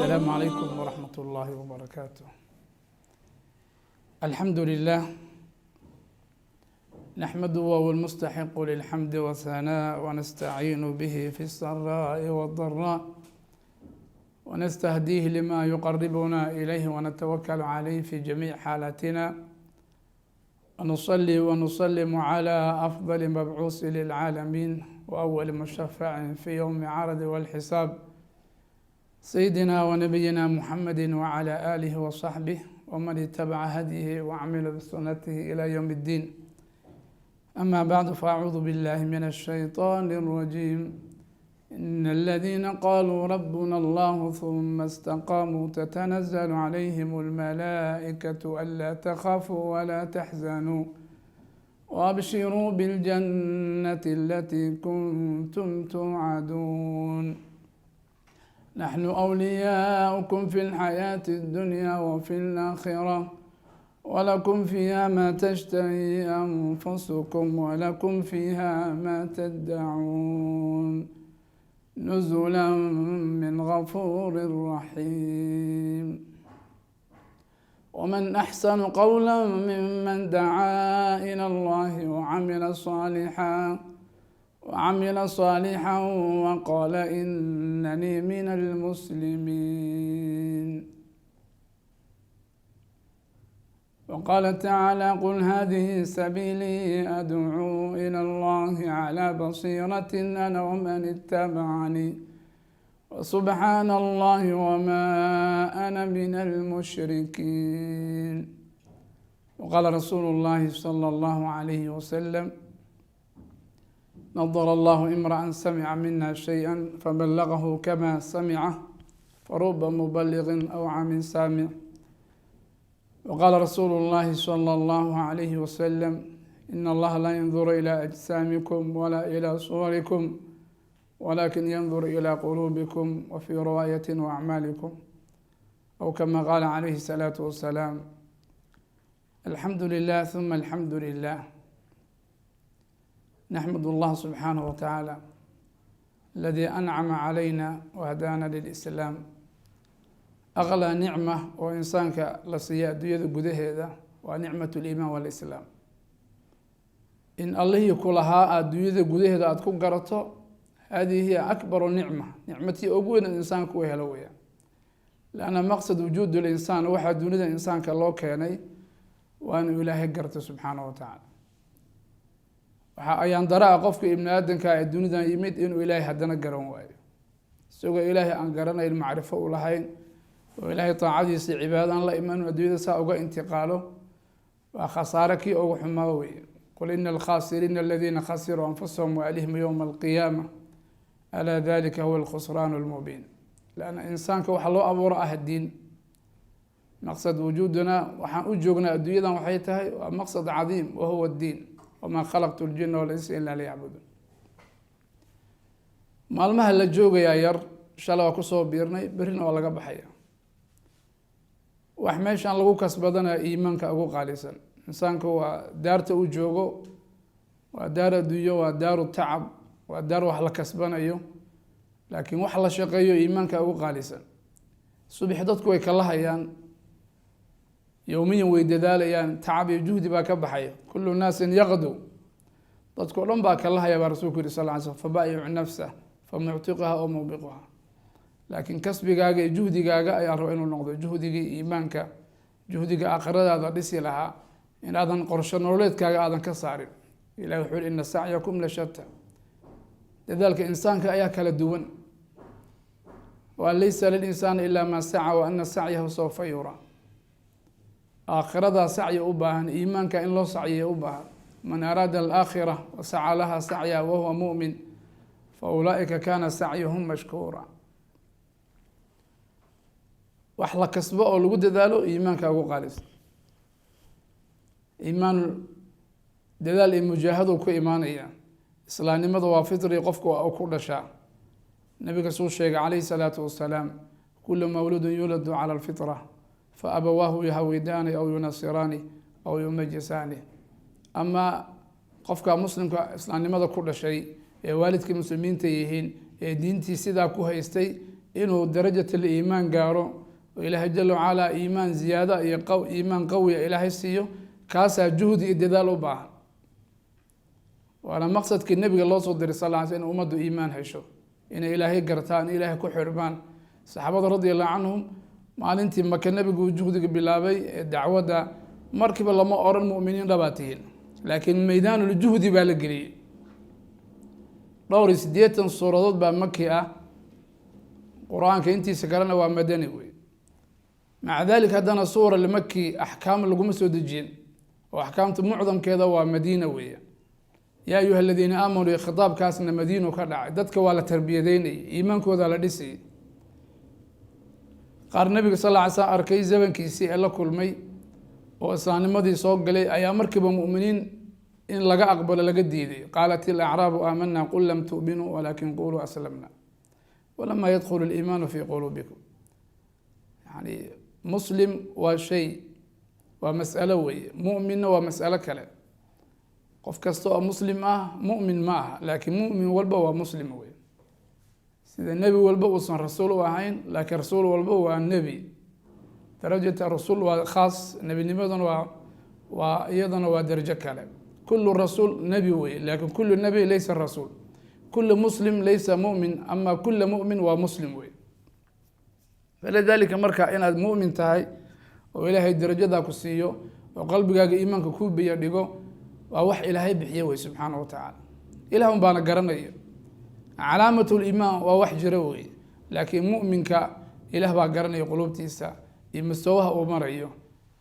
السلام عليكم ورحمة الله وبركاته. الحمد لله نحمده وهو المستحق للحمد والثناء، ونستعين به في السراء والضراء، ونستهديه لما يقربنا إليه، ونتوكل عليه في جميع حالاتنا، ونصلي ونسلم على أفضل مبعوث للعالمين وأول مشفع في يوم عرض والحساب، سيدنا ونبينا محمد وعلى آله وصحبه ومن اتبع هديه وعمل بسنته إلى يوم الدين. أما بعد، فأعوذ بالله من الشيطان الرجيم. إن الذين قالوا ربنا الله ثم استقاموا تتنزل عليهم الملائكة ألا تخافوا ولا تحزنوا وأبشروا بالجنة التي كنتم توعدون. نحن أولياؤكم في الحياة الدنيا وفي الآخرة، ولكم فيها ما تشتهي أنفسكم ولكم فيها ما تدعون، نزلا من غفور رحيم. ومن أحسن قولا ممن دعا إلى الله وعمل صالحا وقال إنني من المسلمين. وقال تعالى: قل هذه سبيلي أدعو إلى الله على بصيرة أنا ومن اتبعني، وسبحان الله وما أنا من المشركين. وقال رسول الله صلى الله عليه وسلم: نضر الله امرأ سمع منا شيئا فبلغه كما سمعه، فرب مبلغ أوعى من سامع. وقال رسول الله صلى الله عليه وسلم: إن الله لا ينظر إلى أجسامكم ولا إلى صوركم، ولكن ينظر إلى قلوبكم، وفي رواية وأعمالكم، أو كما قال عليه الصلاة والسلام. الحمد لله ثم الحمد لله. نحمد الله سبحانه وتعالى الذي أنعم علينا وهدانا للإسلام. أغلى nicma oo insaanka la siiya adduunyada gudaheeda waa nicmat liimaan walislaam. In Allihii ku lahaa adduunyada gudaheeda aada ku garato, hadihi hiya akbaru nicma, nicmatii ugu weyn insaanku u helo weyaan. Lianna maqsad wujuud linsaan, waxaa dunida insaanka loo keenay, waa inuu Ilaahay garto subxaanahu wa tacaala. Waxaa ayaan dara ah qofka ibni aadamka ee dunidan yimid inuu Ilaahay haddana garan waayo, isagoo Ilaahay aan garanayn, macrifo u lahayn, oo Ilaahay taacadiisa cibaado aan la iman, adduunyada saa uga intiqaalo, waa khasaare kii ugu xumaa weeye. قل إن الخاسرين الذين خسروا أنفسهم وأهليهم يوم القيامة، ألا ذلك هو الخسران المبين. لأن insaanka waxaa loo abuuro ah diin. Maqsad wujuuduna, waxaan u joognaa adduunyadan, waxay tahay waa maqsad cadiim, wahuwa الدين. وما خلقت الجن والإنس إلا ليعبدون. Maalmaha la joogayaa yar. Shalay waa kusoo biirnay, berrina waa laga baxaya. Wax meeshaan lagu kasbadana iimaanka ugu qaalisan. Insaanku waa daarta uu joogo, waa daar adduunyo, waa daaru tacab, waa daar wax la kasbanayo, laakiin wax la shaqeeyo iimaanka ugu qaalisan. Subax dadku way kala hayaan, yowmiyan way dadaalayaan, tacab iyo juhdi baa ka baxaya. كل الناس يغدو, dadka o dhan baa kala haya baa Rasuulku yihi sal ly slm: فبائع نفسه فمعتقها أو موبقها. Laakiin kasbigaaga iyo juhdigaaga ayaa raba inuu noqdo juhdigii iimaanka, juhdiga aakhiradaada dhisi lahaa, in aadan qorsho nololeedkaaga aadan ka saarin. Ilahi wuxuu yihi: إن سعيكم لشتى. Dadaalka insaanka ayaa kala duwan. وأن ليس للإنسان إلا ما سعى وأن سعيه سوف يرى. Aakhiradaa sacyi u baahan, iimaanka in loo sacyiya u baahan. من أراد الآخرة وسعى لها سعيها وهو مؤمن فأولئك كان سعيهم مشكورا. Wax la kasbo oo lagu dadaalo iimaanka ugu qaalisan. Iimaan dadaal iyo mujaahadu ku imaanaya. Islaamnimada waa fitri, qofku waa ku dhashaa. Nabiga suu sheegay calayhi salaatu wasalaam: كل مولود يولد على الفطرة فأبواه يهودانه أو ينصرانه أو يمجسانه. Ama Qofka muslimka islaamnimada ku dhashay ee waalidkii muslimiinta yihiin ee diintii sidaa ku haystay, inuu darajat aliimaan gaaro oo Ilaahay jala wacalaa iimaan ziyaada iyo iimaan qawiya Ilaahay siiyo, kaasaa juhdi iyo dadaal u baahan. Waana maqsadkii Nebiga loo soo diray sal ly sl, in ummaddu iimaan hesho, inay Ilaahay gartaan, Ilaahay ku xirmaan. Saxaabada radi Allahu canhum, maalintii Maka Nebigu uu juhdiga bilaabay ee dacwadda, markiiba lama oran mu'miniin dhabaa tihiin, laakiin maydaanuljuhdi baa la geliyey. 84 suuradood baa maki ah, Qur-aanka intiisa kalena waa madani wey. Maca dalik haddana suura limaki axkaam laguma soo dejiyin, oo axkaamta mucdamkeeda waa Madiina weeye. Yaa ayuha aladiina aamanuu, khitaabkaasna Madiinu ka dhacay. Dadka waa la tarbiyadeynayay, iimaankooda la dhisayay. Qaar Nabiga sal lla ly slam arkay zamankiisii ee la kulmay oo islaamnimadii soo galay ayaa markiiba mu'miniin in laga aqbalo laga diiday. Qaalat ilacraabu aamana, qul lam tu'minuu walakin quluu aslamna walama yadkhulu liimaanu fi quluubikum. Yani muslim waa shay, waa mas'alo weeye, mu'minna waa mas'alo kale. Qof kasta oo muslim ah mu'min ma aha, laakiin mu'min walba waa muslim wey. Sida nebi walba uusan rasuul u ahayn, laakiin rasuul walba waa nebi. Darajata rasuul waa khaas, nebinimaduna waa iyadana waa darajo kale. Kulu rasuul nebi wey, laakin kulu nebi laysa rasuul. Kulu muslim laysa mu'min, ama kula mu'min waa muslim wey. Falidalika marka inaad mu'min tahay oo Ilaahay darajadaa ku siiyo oo qalbigaaga iimaanka kuu biyo dhigo, waa wax Ilaahay bixiye wey subxaana wa tacaala. Ilah un baana garanaya calaamat liimaan, waa wax jiro wey, laakiin mu'minka Ilaah baa garanaya quluubtiisa iyo mustawaha uu marayo.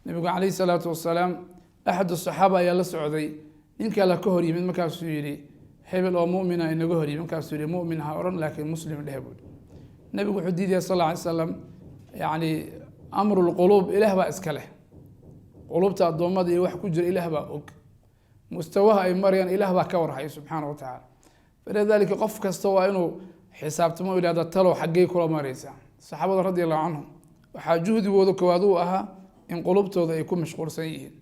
Nabigu calayhi salaatu wasalaam, axad saxaaba ayaa la socday, nin kale ka hor yimid. Markaasuu yihi, hebel oo mu'mina inaga hor yimid. Markaasuu yihi, mu'min ha odhan, laakiin muslim dheh buui. Nabigu wuxuu diidaya sal alla alay slam, yani amru lquluub Ilaah baa iska leh. Quluubta addoommada iyo wax ku jira Ilaah baa og, mustawaha ay marayaan Ilaah baa ka warhaya subxaana wa tacaala. Falidalika qof kasta waa inuu xisaabtamo, yihahda, talow xaggey kula maraysaa? Saxaabada radi Allahu canhum waxaa juhdigooda koowaad uu ahaa in qulubtooda ay ku mashquulsan yihiin,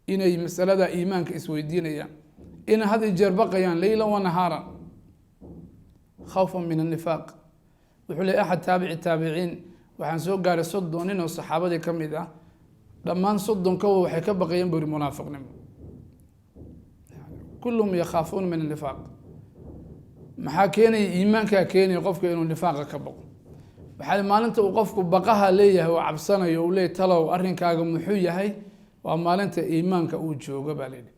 inay masalada iimaanka isweydiinayaan, inay had iyo jeer baqayaan leylan wa nahaaran, khawfan min annifaaq. Wuxuu leey axad taabici taabiciin, waxaan soo gaaray 30 nin oo saxaabadii ka mid ah, dhammaan 30-kawa waxay ka baqayeen buri munaafiqnimo. Kulluhum yakhaafuuna min annifaaq. Maxaa keenaya? Iimaankaa keenaya qofka inuu nifaaqa ka baqo. Waxaa maalinta uu qofku baqaha leeyahay oo cabsanayo, uu leeyay, talow arrinkaaga muxuu yahay? Waa maalinta iimaanka uu joogo baa layidhi.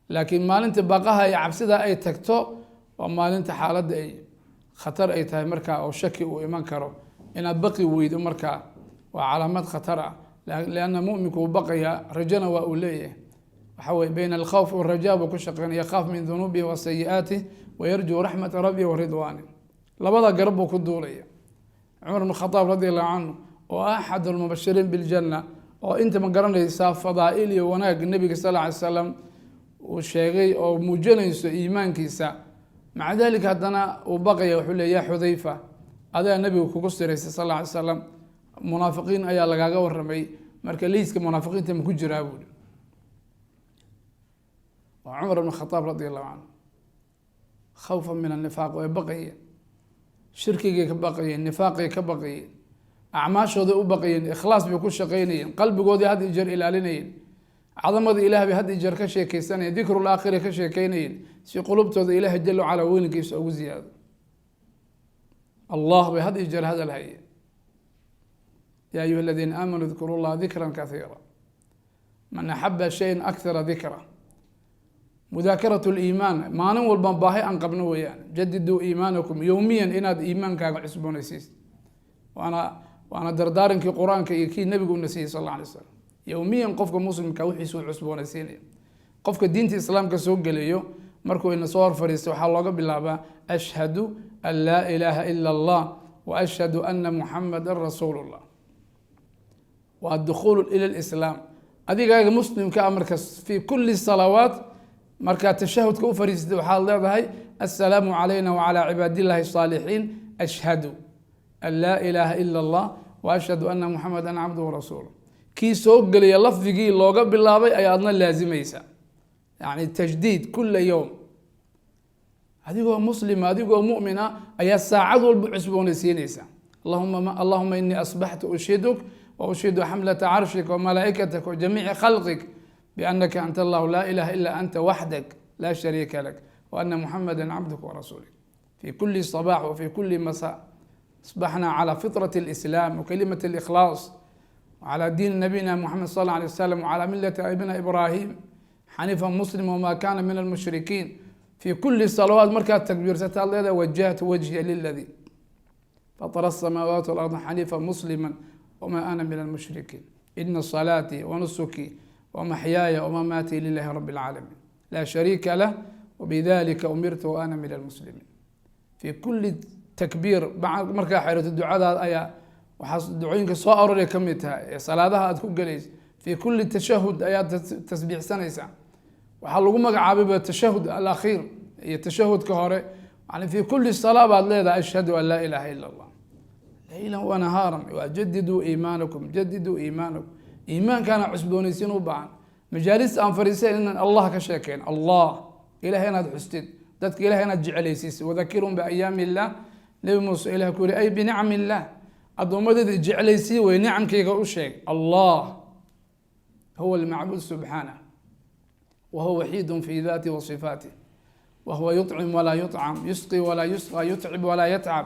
Laakiin maalinta baqaha iyo cabsida ay tagto waa maalinta xaaladda ay khatar ay tahay, markaa oo shaki uu iman karo. Inaad baqi weydo markaa waa calaamad khatar ah, lianna muminku uu baqayaa, rajana waa uu leeyahay. Waxa weye bayna alkhawf waraja buu ku shaqeynaya, yakhaaf min dunuubihi wa sayi'aatih wayarjuu raxmata rabbihi wa ridwaani. Labada garab buu ku duulaya. Cumar bn Khadaab radi Allahu canhu, oo axad almubashiriin biljanna, oo inta ma garanaysaa fadaa'il iyo wanaag Nebiga sal lla alay slam uu sheegay oo muujinayso iimaankiisa, maca dalika haddana uu baqaya. Wuxuu leey, ya Xudayfa, adaa Nebigu kugu siraysay sal alla alay slam, munaafiqiin ayaa lagaaga waramay, marka liiska munaafiqiinta ma ku jiraa buuri. Waa Cumar bn Khadaab radi Allahu canhu. Khawfan min annifaaq way baqayeen, shirkigay ka baqayeen, nifaaqay ka baqayeen, acmaashooday u baqayeen, ikhlaas bay ku shaqaynayeen, qalbigoodii had iyo jeer ilaalinayeen, cadamada Ilaah bay had iyo jeer ka sheekeysanayeen, dikrul aakhiri ka sheekeynayeen, si qulubtooda Ilaahay jala wacalaa weynankiisa ugu ziyaado. Allah bay had iyo jeer hadal hayeen. Ya ayuha aladiina aamanuu dkuru llaha dikra kaiira, man axaba shayan akthara dikra. Mudaakarat liimaan maalin walba baahi aan qabno weeyaan. Jadiduu iimaanakum yowmiyan, inaad iimaankaaga cusboonaysiis. Waana dardaarankii Qur-aanka iyo kii Nebigu una siiyey sal alla alay slam. Yowmiyan qofka muslimka wixiisuu cusboonaysiinaya. Qofka diinta islaamka soo gelayo, markuu ina soo hor fadhiista, waxaa looga bilaabaa ashhadu an laa ilaaha ila Allah wa ashhadu ana muxamadan rasuulu llah. Waa dukhuulu ila lislaam. Adigaaga muslimka ah, marka fi kuli salawaat markaad tashahudka u fariisatay, waxaad leedahay, assalaamu calayna wacalaa cibaadillahi asaalixiin, ashhadu an laa ilaaha ila allah wa ashhadu ana muxamada cabduhu rasuuluh. Kii soo gelaya lafdigii looga bilaabay ayaa adna laazimaysa. Yani tajdiid kula yowm. Adigoo muslima, adigoo mu'mina ayaa saacad walba cusboonaysiinaysa. Allahuma inii asbaxtu ushhiduk wa ushhidu xamlata carshik wamalaa'ikatak wajamiici khalqik bianaka anta allahu laa ilaha ila anta waxdak laa shariika lak wa ana muxamada cabduk warasuulik. Fi kuli صabax wa fi kuli masa asbaxna calى fitraة اlislaam wakalimat اlikhlaas wcalى diini nabiyina muxamed sal اlه alيه wasalam wcalى milati abina ibrahim xaniifa muslim wma kana min almushrikiin. Fi kuli salawaat markaad takbiirsataad leedahay wajahtu wajhiya liladi fatara asamaawaati walard xaniifa muslima wma ana min almushrikiin, ina salaatii wanusukii wamaxyaaya wamamaatii lilahi rabi اlcaalamiin laa shariika lah wbidalika umirtu waana min almuslimiin. Fi kuli takbiir markaa xerato ducadaad ayaa waxaa ducooyinka soo aroray ka mid tahay ee salaadaha aad ku gelayso. Fi kuli tashahud ayaad tasbiixsanaysaa. Waxaa lagu magacaabayba tashahud alakhiir iyo tashahudka hore. Yani fi kuli salaa baad leedahay ashhadu an laa ilaha ila allah laylan wanahaaran. Waa jadiduu iimaanakum, jadiduu iimaanakum. Iimaankaana cusboonaysiin u baahan. Majaalista aan fariisayn inaan allah ka sheekeyn, allah ilahay inaad xustid, dadka ilahay inaad jeclaysiisid. Wadakirhum biayaami illah, Nebi Muuse ilah ku yihi, ay binicmi illah, addoommadeeda jeclaysii wey, nicamkayga u sheeg. Allah huwa almacbuud subxaanah, wahuwa waxiidun fi daati wa sifaatih, wahuwa yuطcim walaa yuطcam, yusqi walaa yusqى, yutcib walaa yatcab,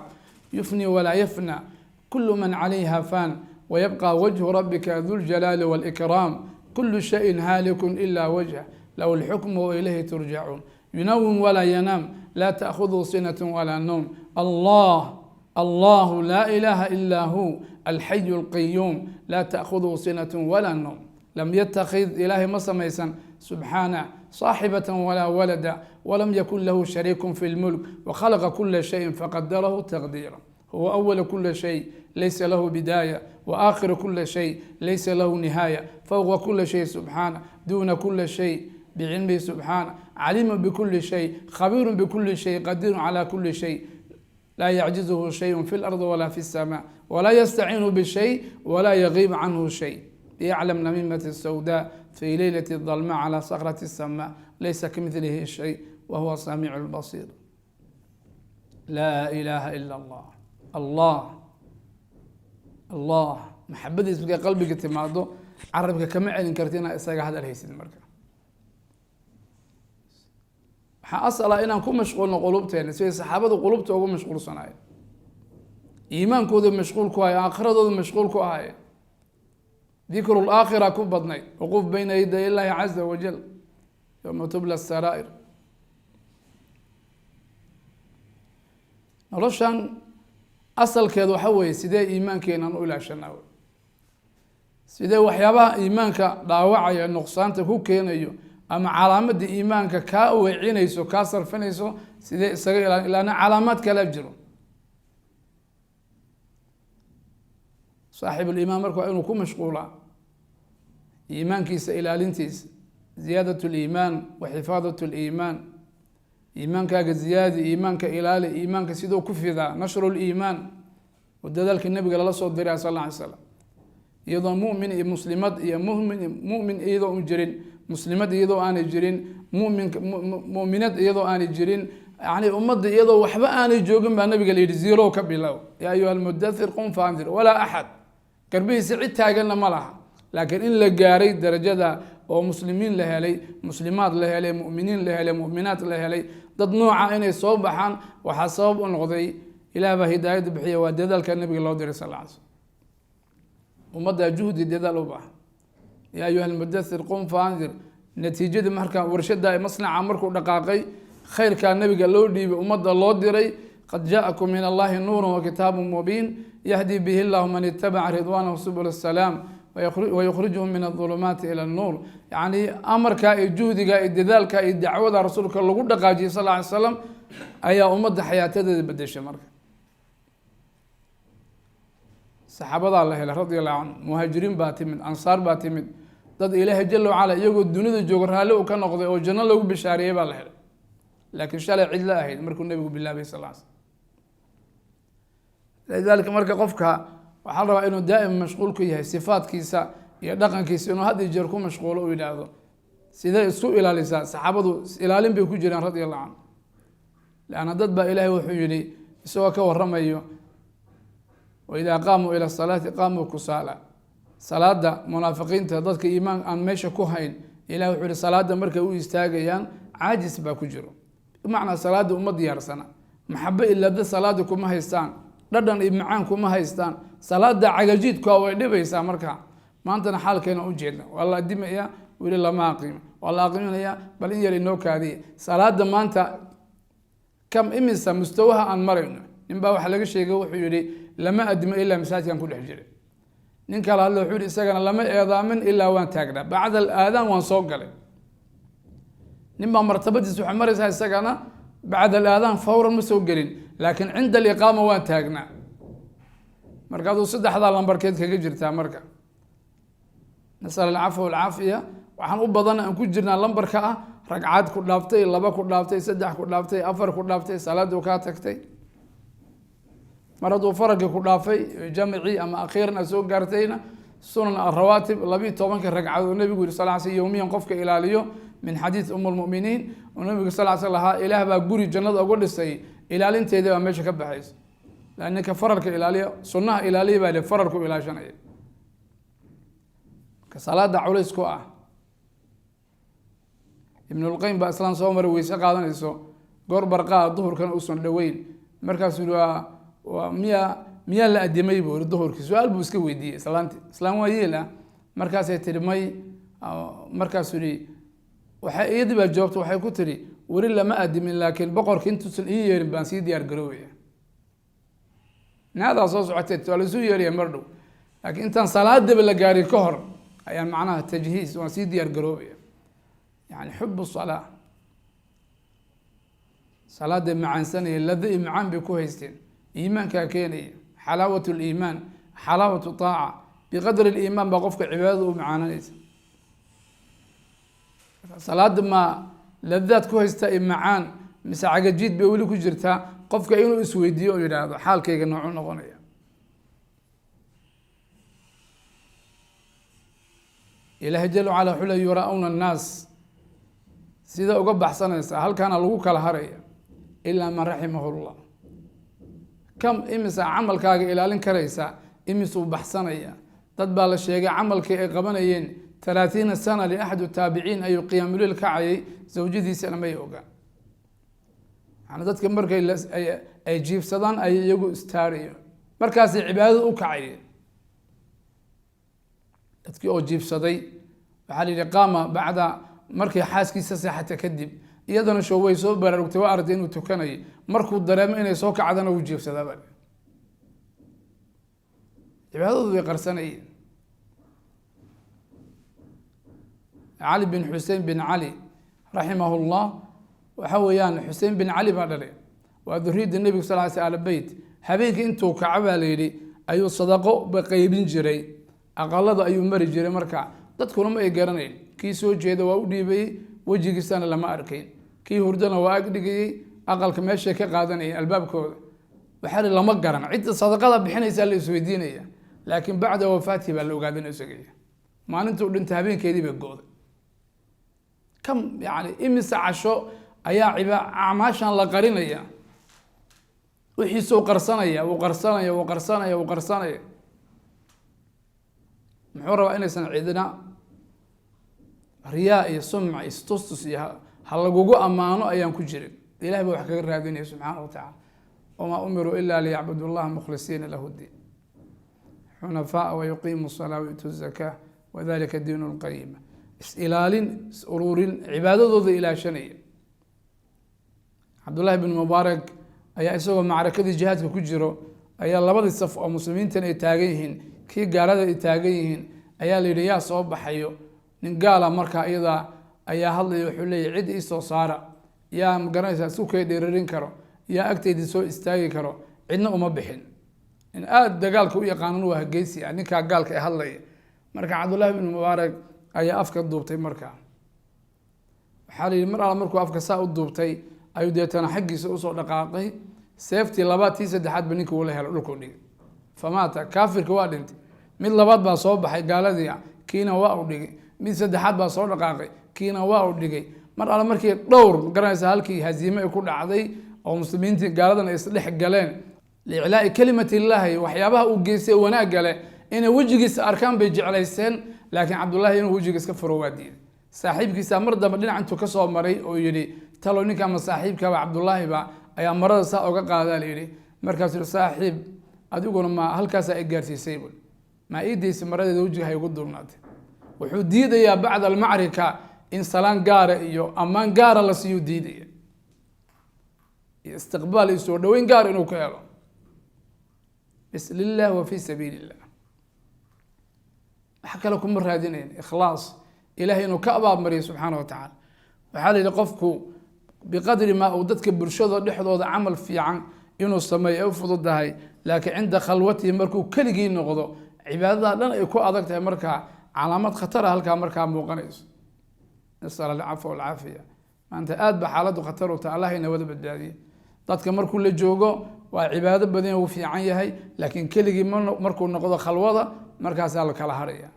yufni walaa yafna, kulu man calayha fan wayabqa wajhu rabbika du ljalaali wاlإkraam, kulu shayin haaliku ila wajh, lahu اlxukmu wailayhi turjacuun, yunawim walaa yanaam, laa taأkhudhu sinat walaa nawm. Allah allahu laa ilaha ila hu alxayu اlqayuum, laa taأkhudhu sinat walaa nawm. Lam yatakid, ilaahay ma samaysan subxaanah saaxibata walaa walada, walam yakun lahu shariiku fi lmulk, wakhalaqa kula shayin faqadarahu taqdiira. Huwa awala kula shay laysa lahu bidaaya, waakhiru kula shay laysa lahu nihaaya, fowqa kula shay subxaana, duuna kula shay bicilmihi subxaana, caliimu bikuli shay, khabiiru bikuli shay, qadiiru cala kuli shay, laa yacjizuhu shayun fi lardi walaa fi اsama, walaa yastaciinu bishay, walaa yagiib canhu shay. Yaclam namimat sawda fi leylati dalma calى sakrati الsama, laysa kamilihi shay wahuwa samiic lbasiir. Laa ilaha ila allah. Allah allah maxabadiis markay qalbiga timaado, carabka kama celin karti inaad isaga hadal haysid. Marka waxaa asala inaan ku mashquulno qulubteena siday saxaabadu qulubta ugu mashquulsanaayeen, iimaankooda mashquul ku ahay, aakhiradooda mashquul ku ahaayeen, dikru laakhira ku badnayd, wuquuf bayna yaday illaahi caza wajal yowma tubla saraa'ir. Noloshan asalkeeda waxa weeye sidee iimaankeenan u ilaashanaa, sidee waxyaabaha iimaanka dhaawacaya, nuqsaanta ku keenayo ama calaamadda iimaanka kaa weecinayso, kaa sarfinayso, sidee isaga ilaalin? Ilaana calaamaad kalaa jiro. Saaxibuliimaan marka waa inuu ku mashquulaa iimaankiisa ilaalintiisa, ziyaadat liimaan wa xifaadat liimaan. Iimaankaaga ziyaadi, iimaanka ilaali, iimaanka siduu ku fidaa, nashru liimaan oo dadaalka nabiga lala soo diray sal alla alay slam, iyadoo mumin iyo muslimad iyo mumin mumin iyadoo un jirin, muslimad iyadoo aanay jirin, muminka muminad iyadoo aanay jirin, yani ummadda iyadoo waxba aanay joogin baa nabiga la yidhi zero ka bilow, yaa ayuha almudathir qum faandir, walaa axad garbihiisa cid taaganna ma laha. Laakiin in la gaaray darajada oo muslimiin la helay, muslimaad la helay, muminiin la helay, muminaat la helay, dad nooca inay soo baxaan waxaa sabab u noqday ilaah baa hidaayadda bixiya, waa dadaalka nabiga loo diray sal lla ly slam. Ummaddaa juhdi dadaal u baahan. Yaa ayuha almudathir qum faandir. Natiijadii marka warshada masnaca markuu dhaqaaqay, khayrkaa nabiga loo dhiibay, ummadda loo diray, qad jaakum min allahi nuuru wa kitaabu mubiin yahdi bihi llahu man itabaca ridwaanahu subul asalaam wayukhrijuhum min adulumaati ila annuur. Yacni amarkaa iyo juhdiga iyo dadaalka iyo dacwada rasuulka lagu dhaqaajiyay sal lla ly slam ayaa ummadda xayaatadeeda bedeshay. Marka saxaabadaa la helay radi allahu canhu, muhaajiriin baa timid, ansaar baa timid, dad ilaahay jala wacala iyagoo dunida jooga raalli uu ka noqday oo janno lagu bishaariyey baa la helay. Laakiin shalay cid la ahayd markuu nebigu bilaabay sal lla ly slam. Lidalika marka qofka waxaa la rabaa inuu daa'ima mashquul ku yahay sifaadkiisa iyo dhaqankiisa, inuu had iyo jeer ku mashquulo, uu yidhaahdo Sidee isku ilaalisaa? Saxaabadu ilaalin bay ku jiraan radia allahu canhu, leanna dad baa Ilaahay wuxuu yihi isagoo ka waramayo: "Waidaa qaamuu ila salaati qaamuu kusaala." Salaada munaafiqiinta, dadka iimaan aan meesha ku hayn, Ilahi wuxuu yihi salaada markay u istaagayaan caajis baa ku jiro, bimacnaa salaada uma diyaarsana, maxabo ilada salaada kuma haystaan, dhadhan iyo macaan kuma haystaan, salaada cagajiidkua way dhibaysaa. Marka maantana xaalkeena ujeedna, waa la adimaya, weli lama aqimo, waa la aqiminaya, bal in yar inoo kaadiya. Salaada maanta kam imisa mustawaha aan marayno? Nin baa waxaa laga sheegay, wuxuu yihi lama adimo ilaa masaajidkan ku dhex jiray. Nin kale hadle, wuxuu yihi isagana lama eedaamin ilaa waan taagnaa, bacda alaadaan waan soo galay. Nin baa martabadiis waxay maraysaa isagana bacda alaadaan fawran ma soo gelin, laakiin cinda aliqaama waan taagnaa. Marka aduu saddexdaa lambarkeed kaga jirtaa. Marka nasal alcafwa walcaafiya. Waxaan u badan aan ku jirnaa lambarka ah ragcad ku dhaaftay, laba ku dhaaftay, saddex ku dhaaftay, afar ku dhaaftay, salaadu kaa tagtay. Mar hadduu faragii ku dhaafay jamcii ama akhiiran aad soo gaartayna, sunan arawaatib 12-ka ragcadood oo nabigu yiri sal l sl yowmiyan qofka ilaaliyo, min xadiid um lmuminiin oo nabigu sal l sl lahaa Ilaah baa guri jannada uga dhisay ilaalinteeda, baa meesha ka baxayso. Lan ninka faralka ilaaliya, sunnaha ilaaliya baa le faralku ilaashanaya. Marka salaada culays ku ah. Ibnulqayim baa islaan soo maray weyse qaadanayso goor barqaa, duhurkana uusan dhoweyn. Markaasuu yihi waa miyaa la adimay buu yiri duhurkii? Su-aal buu iska weydiiyey islaanti, islaan waa yeel ah. Markaasay tihi may. Markaasuu yihi waxay iyadii baa joogta, waxay ku tiri weli lama adimin, laakiin boqorka intuusan ii yeerin baan sii diyaar garoobaya. Naadaa soo socotee, waa laisuu yeeraya mar dhow, laakiin intaan salaadaba la gaarin ka hor ayaan macnaha tajhiis, waan sii diyaar garoobaya. Yani xubu salaa, salaaday macaansanaya, lada iyo macaan bay ku haysteen. Iimaankaa keenaya xalaawat liimaan, xalaawat taaca, biqadri liimaan baa qofka cibaadada u macaananaysa. Salaada ma ladaad ku haystaa iyo macaan, mise cagajiid bay weli ku jirtaa? Qofka inuu isweydiiyo oo yidhaahdo xaalkayga noocu noqonaya. Ilaahay jala wacala wuxuu le yura-una annaas, sida uga baxsanaysa halkaana lagu kala haraya, ilaa man raximahu llah. Kam imisa camalkaaga ilaalin karaysa, imisuu baxsanaya? Dad baa la sheegay camalkii ay qabanayeen 30 sana liaxad taabiciin ayuu qiyaamuliil kacayay, zawjadiisana may ogaan. Yani dadka markay ay jiifsadaan ay iyagu istaarayo, markaasay cibaadada u kacayeen. Dadkii oo jiifsaday waxaa la yihi qaama bacda markay xaaskiisa seexata kadib, iyadana show way soo baraarugtay, waa aragtay inuu tukanayo. Markuu dareemo inay soo kacdana wuu jiifsadaaba, cibaadadu way qarsanayeen. Cali bin Xusein bin Cali raximahu llah, waxa weeyaan Xusein bin Cali baa dhalay, waa duriyadda nebiga sal sl al beyt. Habeenkii intuu kaco baa la yidhi ayuu sadaqo ba qeybin jiray, aqalada ayuu mari jiray. Marka dadkuna ma ay garanayn, kii soo jeeda waa u dhiibayey, wejigiisana lama arkayn, kii hurdana waa ag dhigayey, aqalka meeshay ka qaadanayeen albaabkooda. Waxaa li lama garan cidda sadaqada bixinaysaa, la isweydiinaya. Laakiin bacda wafaatihi baa la ogaadan isagaya, maalintuu dhintay habeenkeedii bay go'day. Kam yani imise casho ayaa acmaashan la qarinaya, wixiisuu qarsanaya, wuu qarsanaya, wuu qarsanaya, wuu qarsanaya. Muxuu rabaa? Inaysan cidina riyaa iyo sumca istustus iyo ha lagugu ammaano ayaan ku jirin. Ilahay baa wax kaga raadinaya subxaana wa tacaala. Wamaa umiruu ila liyacbudu llaha mukhlisiina lahu diin xunafaa wayuqiimu salaa wayutu zakaa wadalika diin lqayima. Is-ilaalin, is ururin, cibaadadooda ilaashanaya. Cabdullaahi bin Mubaarak ayaa isagoo macrakadii jihaadka ku jiro ayaa labadii saf oo muslimiintan ay taagan yihiin, kii gaalada ay taagan yihiin, ayaa la yidhi yaa soo baxayo? Nin gaala markaa iyadaa ayaa hadlaya, wuxuu leeyahy cid iisoo saara, yaa magaranaysaa isku kay dheerarin karo, yaa agtayda soo istaagi karo? Cidna uma bixin. In aada dagaalka u yaqaanan waa hageysi ah ninkaa gaalka ee hadlaya. Marka Cabdullaahi bin Mubaarak ayaa afka duubtay. Markaa waxaa la yidhi mar alla markuu afka saa u duubtay ayuu deetana xaggiisa usoo dhaqaaqay, seeftii labaad tii saddexaad ba ninka uula helo, dhulkuu dhigay. Famaata, kaafirka waa dhintay. Mid labaad baa soo baxay gaaladii, kiina waa u dhigay. Mid saddexaad baa soo dhaqaaqay. Kiina waa u dhigay. Mar alle markii dhowr magaranaysa halkii haziime ay ku dhacday oo muslimiintii gaaladan ay isdhex galeen, liiclaa'i kalimati illaahi, waxyaabaha uu geystay wanaagga leh inay wejigiisa arkaan bay jeclaysteen, laakiin Cabdullaahi inuu wejiga iska furo waa diiday. Saaxiibkiisa mar dambe dhinac intuu kasoo maray oo yidhi, talow ninka ama saaxiibkaba Cabdullaahiba ayaa marada saa oga qaadaa la yidhi. Markaasuu yihi, saaxiib, adiguna ma halkaasaa i gaarsiisay bul? Maa ii daysay maradeeda wejiga hay ugu duubnaatay? Wuxuu diidayaa bacda almacrika in salaan gaara iyo ammaan gaara la siiyuu diidaya, iyo istiqbaal iyo soo dhaweyn gaar inuu ka helo. Bs lilah wa fi sabiili illah, wax kale kuma raadinayn. Ikhlaas, ilahay inuu ka abaabmariyo subxaana wa tacaala. Waxaa la yidhi, qofku biqadri maa uu dadka bulshada dhexdooda camal fiican inuu sameeyo ay u fududahay, laakiin cinda khalwatihi, markuu keligii noqdo, cibaadada dhan ay ku adag tahay. Markaa calaamad khatara halkaa markaa muuqanayso. Nasal alcafwa walcaafiya. Maanta aad ba xaaladdu khatar u tahay, Allah ina wada badbaadiye. Dadka markuu la joogo waa cibaado badan, uu fiican yahay, laakiin keligii markuu noqdo khalwada, markaasaa la kala haraya.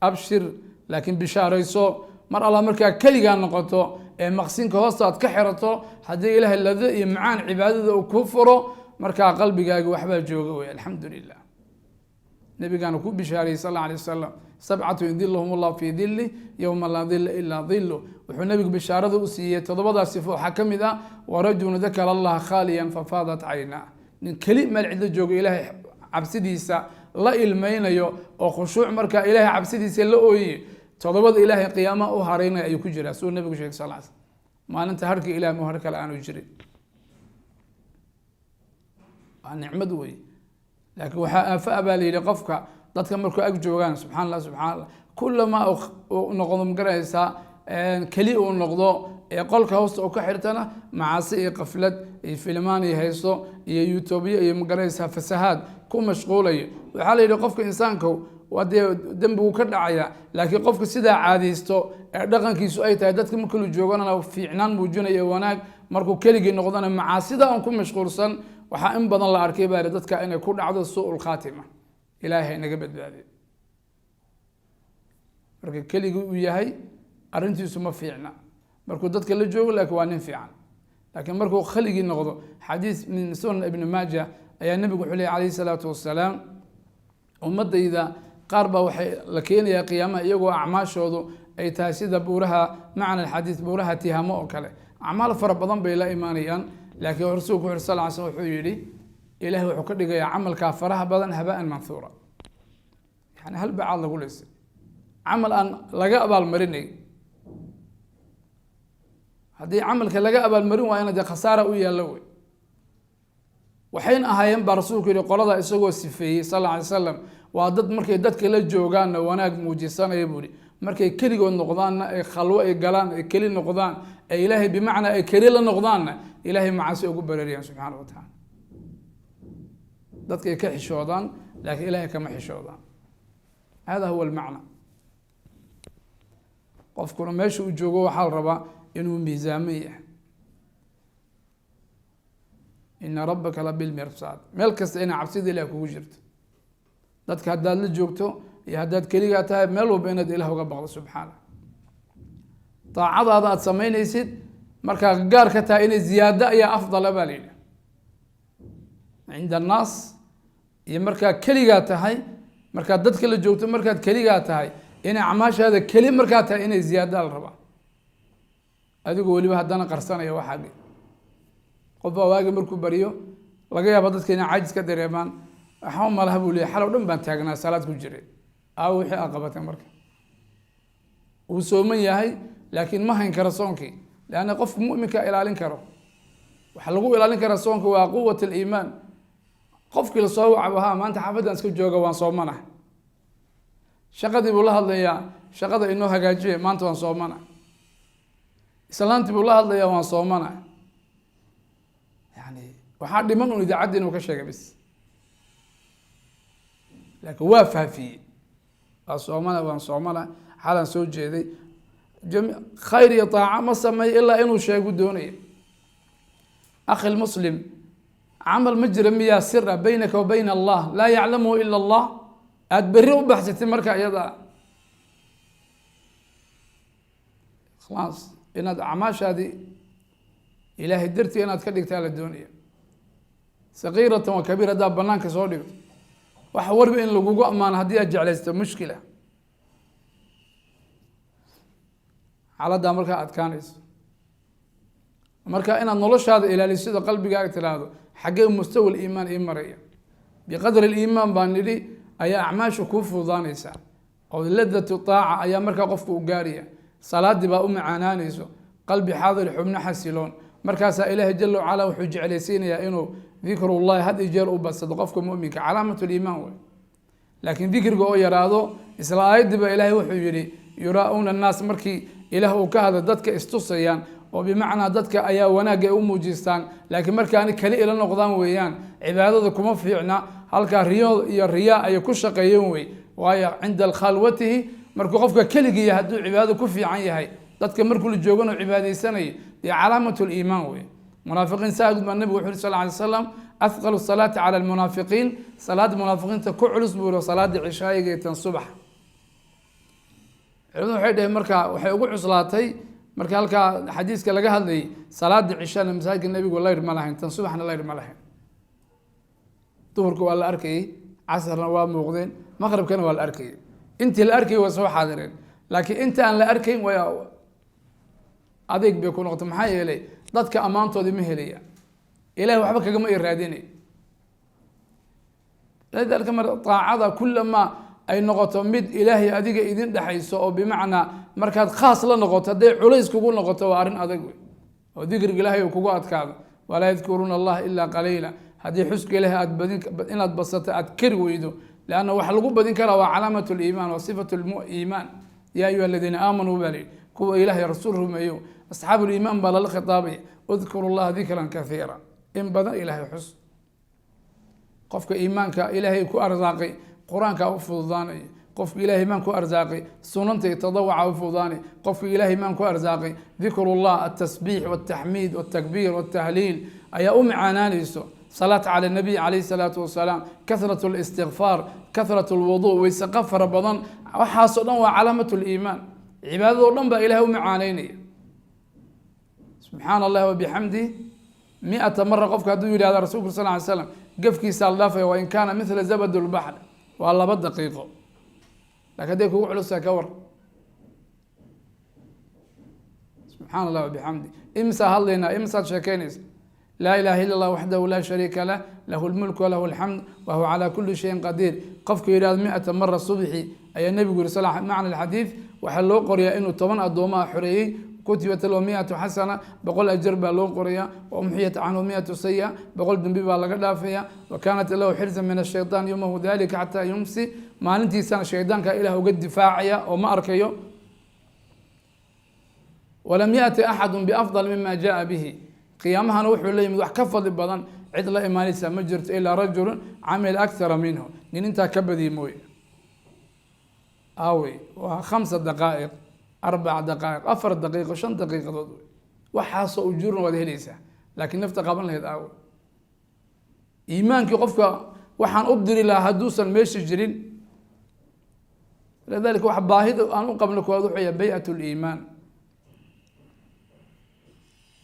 Abshir, laakiin bishaarayso, mar alla markaa keligaa noqoto ee maqsinka hoosta aad ka xirato, haddii Ilaahay lado iyo macaan cibaadada uu kuu furo, markaa qalbigaagi waxbaa jooga wey. Alxamdu lilah. Nabigaana ku bishaariyey sal alla alay wasalam, sabcatu yudilahum Allah fii dili yowma laa dila ilaa dilu. Wuxuu nabigu bishaarada u siiyey toddobadaas sifo waxaa ka mid ah, warajulu dakara allaha khaaliyan fafaadat caynaa. Nin keli meel cidlo joogo, Ilaahay cabsidiisa la ilmeynayo oo khushuuc markaa Ilaahay cabsidiisa la ooyey, toddobada Ilaahay qiyaamaha u haraynaya ayuu ku jiraa, siduu nabigu sheegay sal sl, maalinta harka ilahay mu har kale aanu jirin. Waa nicmad wey, laakiin waxaa aafo a baa la yidhi, qofka dadka markuu ag joogaan, subxana allah, subxana allah, kulamaa uu noqdo, magaraysaa, keli uu noqdo ee qolka hoosta uu ka xirtana, macaasi iyo qaflad iyo filmaan iyo hayso iyo youtubiya iyo, magaraysaa, fasahaad ku mashquulayo. Waxaa la yidhi, qofka insaanka waa dee dembigu ka dhacaya, laakiin qofka sidaa caadaysto ee dhaqankiisu ay tahay, dadka markalu jooganana fiicnaan muujinaya wanaag, markuu keligii noqdona macaasida on ku mashquulsan, waxaa in badan la arkay baa dadka inay ku dhacdo suu lkhaatima. Ilaahay naga badbaadiyo. Marka keligii uu yahay arrintiisu ma fiicna, markuu dadka la joogo laakiin waa nin fiican, laakiin markuu khaligii noqdo. Xadiis min Sunan Ibni Maaja ayaa nebigu wuxuu ley alayhi salaatu wasalaam, ummadayda qaar baa waxay la keenayaa qiyaamaha iyagoo acmaashoodu ay tahay sida buuraha, macna alxadiis, buuraha Tihamo oo kale. Acmaal fara badan bay la imaanayaan, laakiin rasuulku wuxu sal ly slm wuxuu yidhi, ilahay wuxuu ka dhigayaa camalkaa faraha badan habaan manhuura, yani hal bacaad lagu lisay, camal aan laga abaalmarinay. Haddii camalka laga abaalmarin waayana, dee khasaara u yaallo wey. Waxayna ahaayeen baa rasuulku yihi, qolada isagoo sifeeyey sal alla alay slam, waa dad markay dadka la joogaanna wanaag muujisanaya buu ihi, markay keligood noqdaanna, ay khalwo ay galaan, ay keli noqdaan, ay Ilaahay bimacnaa ay keli la noqdaanna, Ilaahay macaasi ugu bareeriyaan subxaana wa tacaala. Dadkay ka xishoodaan, laakiin Ilahay kama xishoodaan. Hada huwa almacna. Qofkuna meesha uu joogo waxaa la rabaa inuu miisaaman yahay. Ina rabbaka la bilmirsaad. Meel kasta inay cabsida Ilah kugu jirto, dadka haddaad la joogto iyo haddaad keligaa tahay, meel walba inaad Ilah uga baqdo subxaana. Daacadaada aada samaynaysid markaa gaar ka tahay inay ziyaado ayaa afdala baa la yidhi cinda annaas iyo markaa keligaa tahay. Markaad dadka la joogto, markaad keligaa tahay, inay acmaashaada keli markaa tahay inay ziyaada la rabaa, adigoo weliba haddana qarsanaya. Waxaagi qof baa waagi markuu bariyo laga yaaba dadka inay caajis ka dareemaan. Waxba malaha buu leeyay, xalow dhan baan taagnaa, salaad ku jiray, aawo wixii aa qabatay? Marka uu sooman yahay, laakiin ma hayn karo soonkii, leanna qofka muminka ilaalin karo, waxaa lagu ilaalin karaa soonka waa quwat aliimaan. Qofkii lasoo wacbo, ha maanta xaafaddan iska jooga, waan soomana. Shaqadii buu la hadlayaa, shaqada inoo hagaajiya, maanta waan soomana. Islaantii buu la hadlayaa, waan soomana. Yani waxaa dhiman un idaacaddi inuu ka sheegay bis, laakiin waa faafiyey, waa soomana, waan soomana, xalaan soo jeeday, khayr iyo taaca ma sameeyo ilaa inuu sheegu doonayo. Akhi lmuslim, camal ma jira miyaa sira baynaka wa bayna allah laa yaclamuhu ila allah aada berri u baxsatay? Marka iyada Ikhlaas inaad acmaashaadii Ilaahay dartii inaad ka dhigtaa la doonaya. Sagiiratan wa kabiir haddaad banaanka soo dhigto, wax warba in lagugu ammaano haddii aad jeclaysto, mushkila xaaladdaa markaa adkaanayso. Marka inaad noloshaada ilaaliso, qalbigaaga tiraahdo xaggee mustawa liimaan ii maraya, biqadri aliimaan baan nidhi ayaa acmaasha kuu fududaanaysaa, oo ladatu taaca ayaa markaa qofku u gaaraya, salaadii baa u macaanaanayso, qalbi xaadir, xubno xasiloon. Markaasaa Ilaahay jala wacala wuxuu jeclaysiinayaa inuu dikrullahi had iyo jeer u badsado qofka muminka, calaamat liimaan wey. Laakiin dikriga oo yaraado, isla aayaddii baa Ilaahay wuxuu yihi yuraa-uuna annaas, markii Ilaah uu ka hadla dadka istusayaan, oo bimacnaa dadka ayaa wanaagga ay u muujistaan, laakiin markaani keli ila noqdaan weeyaan cibaadada kuma fiicna, halkaa riyo iyo riyaa ayay ku shaqeeyeen wey. Waayo cinda khalwatihi, markuu qofka keligii yahay hadduu cibaadada ku fiican yahay, dadka markuu la joogana cibaadaysanayo, dee calaamat liimaan wey. Munaafiqiin saa baa nabigu wuxu uri sal ly slam athqalu salaati cala almunaafiqiin, salaada munaafiqiinta ku culus buu yiri salaada cishaayiga iyo tan subax. Culimadu waxay dhaheen marka waxay ugu cuslaatay marka halkaa xadiiska laga hadlayay, salaada cishana masaajidka nabigu layr ma lahayn, tan subaxna layr ma lahayn. Duhurka waa la arkayey, casarna waa muuqdeen, maqribkana waa la arkayey. Intii la arkayay waa soo xaadireen, laakiin inta aan la arkayn way adeeg bay ku noqotay. Maxaa yeelay dadka ammaantoodii ma helaya, Ilahay waxba kagama i raadinay. Lidalika mar taacada kulamaa ay noqoto mid Ilaahay adiga idin dhexayso, oo bimacnaa markaad khaas la noqoto, hadday culays kugu noqoto waa arrin adag wey, oo dikriga Ilaahay uu kugu adkaado. Walaa yadkuruuna allaha ilaa qaliila. Haddii xuska Ilaahay aad badin inaad badsato aad kari weydo, leanna waxa lagu badin karaa waa calaamat liimaan waa sifat liimaan. Yaa ayuha aladiina aamanuu baa lihi, kuwa Ilahay rasuul rumeeyo, asxaabu liimaan baa lala khitaabaya, udkuru llaha dikran kathiira, in badan Ilaahay xus. Qofka iimaanka Ilaahay ku arsaaqay qur-aankaa u fududaanaya, qofka Ilahay iimaan ku arsaaqay sunanta iyo tadawaca u fududaanay, qofka Ilahay iimaan ku arsaaqay dikrullah, altasbiix waltaxmiid waltakbiir waltahliil ayaa u macaanaanayso, salaat cala nabiy calayhi salaatu wasalaam, kahrat listikfaar, kahrat lwudu, weysaqa fara badan, waxaasoo dhan waa calaamat liimaan. Cibaadado dhan baa Ilahay u macaanaynaya. Subxaana allahi wabixamdih miata mara qofka hadduu yidhahda, rasulku sal ly slam gafkiisaa la dhaafaya, wa in kaana mithla zabad lbaxr, waa 2 daqiiqo. Lakin hadday kugu culusaa ka war, subxaana allah wabixamdi, imsaa hadlaynaa, imsaad sheekeynaysa. Laa ilaha illa allah waxdahu laa shariika lah, lahu lmulk walahu alxamd wahuwa calaa kuli shayin qadiir. Qofka yidhahdo miata mara subxi ayaa nebigu yiri sal macna alxadiid, waxaa loo qorayaa inuu 10 addoomaha xoreeyey, kutibat lahu 100 xasana, 100 ajar baa loo qorayaa, wa umxiyat canhu 100 saya, 100 dembi baa laga dhaafaya, wa kaanat lahu xirzan min ashaytaan yowmahu dalika xataa yumsi, maalintiisana shaydaanka Ilaah uga difaacaya oo ma arkayo. Walam yaأti axadu biafdal mima jaءa bihi, qiyaamahana wuxuu la yimid wax ka fadli badan cid la imaanaysa ma jirto, ilaa rajulu camila akthara minhu, nin intaa ka badiyay mooye. Aawey waa 5 daqaa'iq, 4 daqaa'iq, 4 daqiiqo, 5 daqiiqadood wey, waxaasoo ujuurna waad helaysaa, laakiin nafta qaban lahayd aawe. Iimaankii qofka waxaan u diri lahaa hadduusan meesha jirin. Lidalika wax baahida aan u qabno kuwaad wuxuu yahay bay'at liimaan,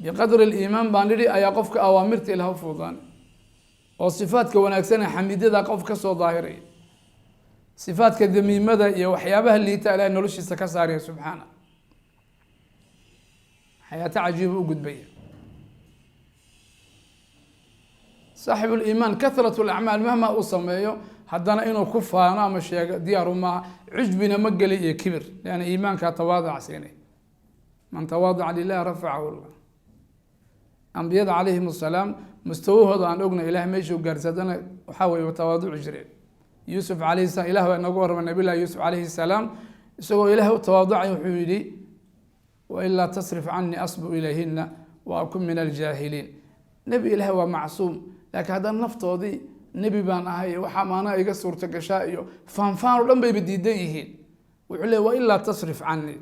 biqadri liimaan baan nidhi ayaa qofka awaamirta Ilaah u fududaan, oo sifaadka wanaagsane xamiidyada qof ka soo daahiraya, sifaadka damiimada iyo waxyaabaha liita Ilahay noloshiisa ka saaraya subxaana, xayaato cajiiba u gudbaya. Saaxibu liimaan kahrat lacmaal mahma uu sameeyo, haddana inuu ku faano ama sheego diyaaru maaha, cujbina ma geli iyo kibir, lianna iimaankaa tawaaduc siinay. Man tawaadaca lilah rafacahu llah. Ambiyada calayhim asalaam mustawahooda aan ogna Ilahay meeshuu gaarsi, haddana waxaa weye tawaaduci jireen. Yuusuf calayhi salam, ilah baa inooga warramay nabiy llahi Yuusuf calayhi salaam isagoo Ilahay u tawaaducay, wuxuu yihi wailaa tasrif canii asbu ilayhina wa akun min aljaahiliin. Nebi Ilahay waa macsuum, laakiin haddana naftoodii nebi baan ahay, waxaa maanaa iga suurta gashaa iyo faanfaan o dhan bayba diidan yihiin. Wuxuu leey wailaa tasrif canii,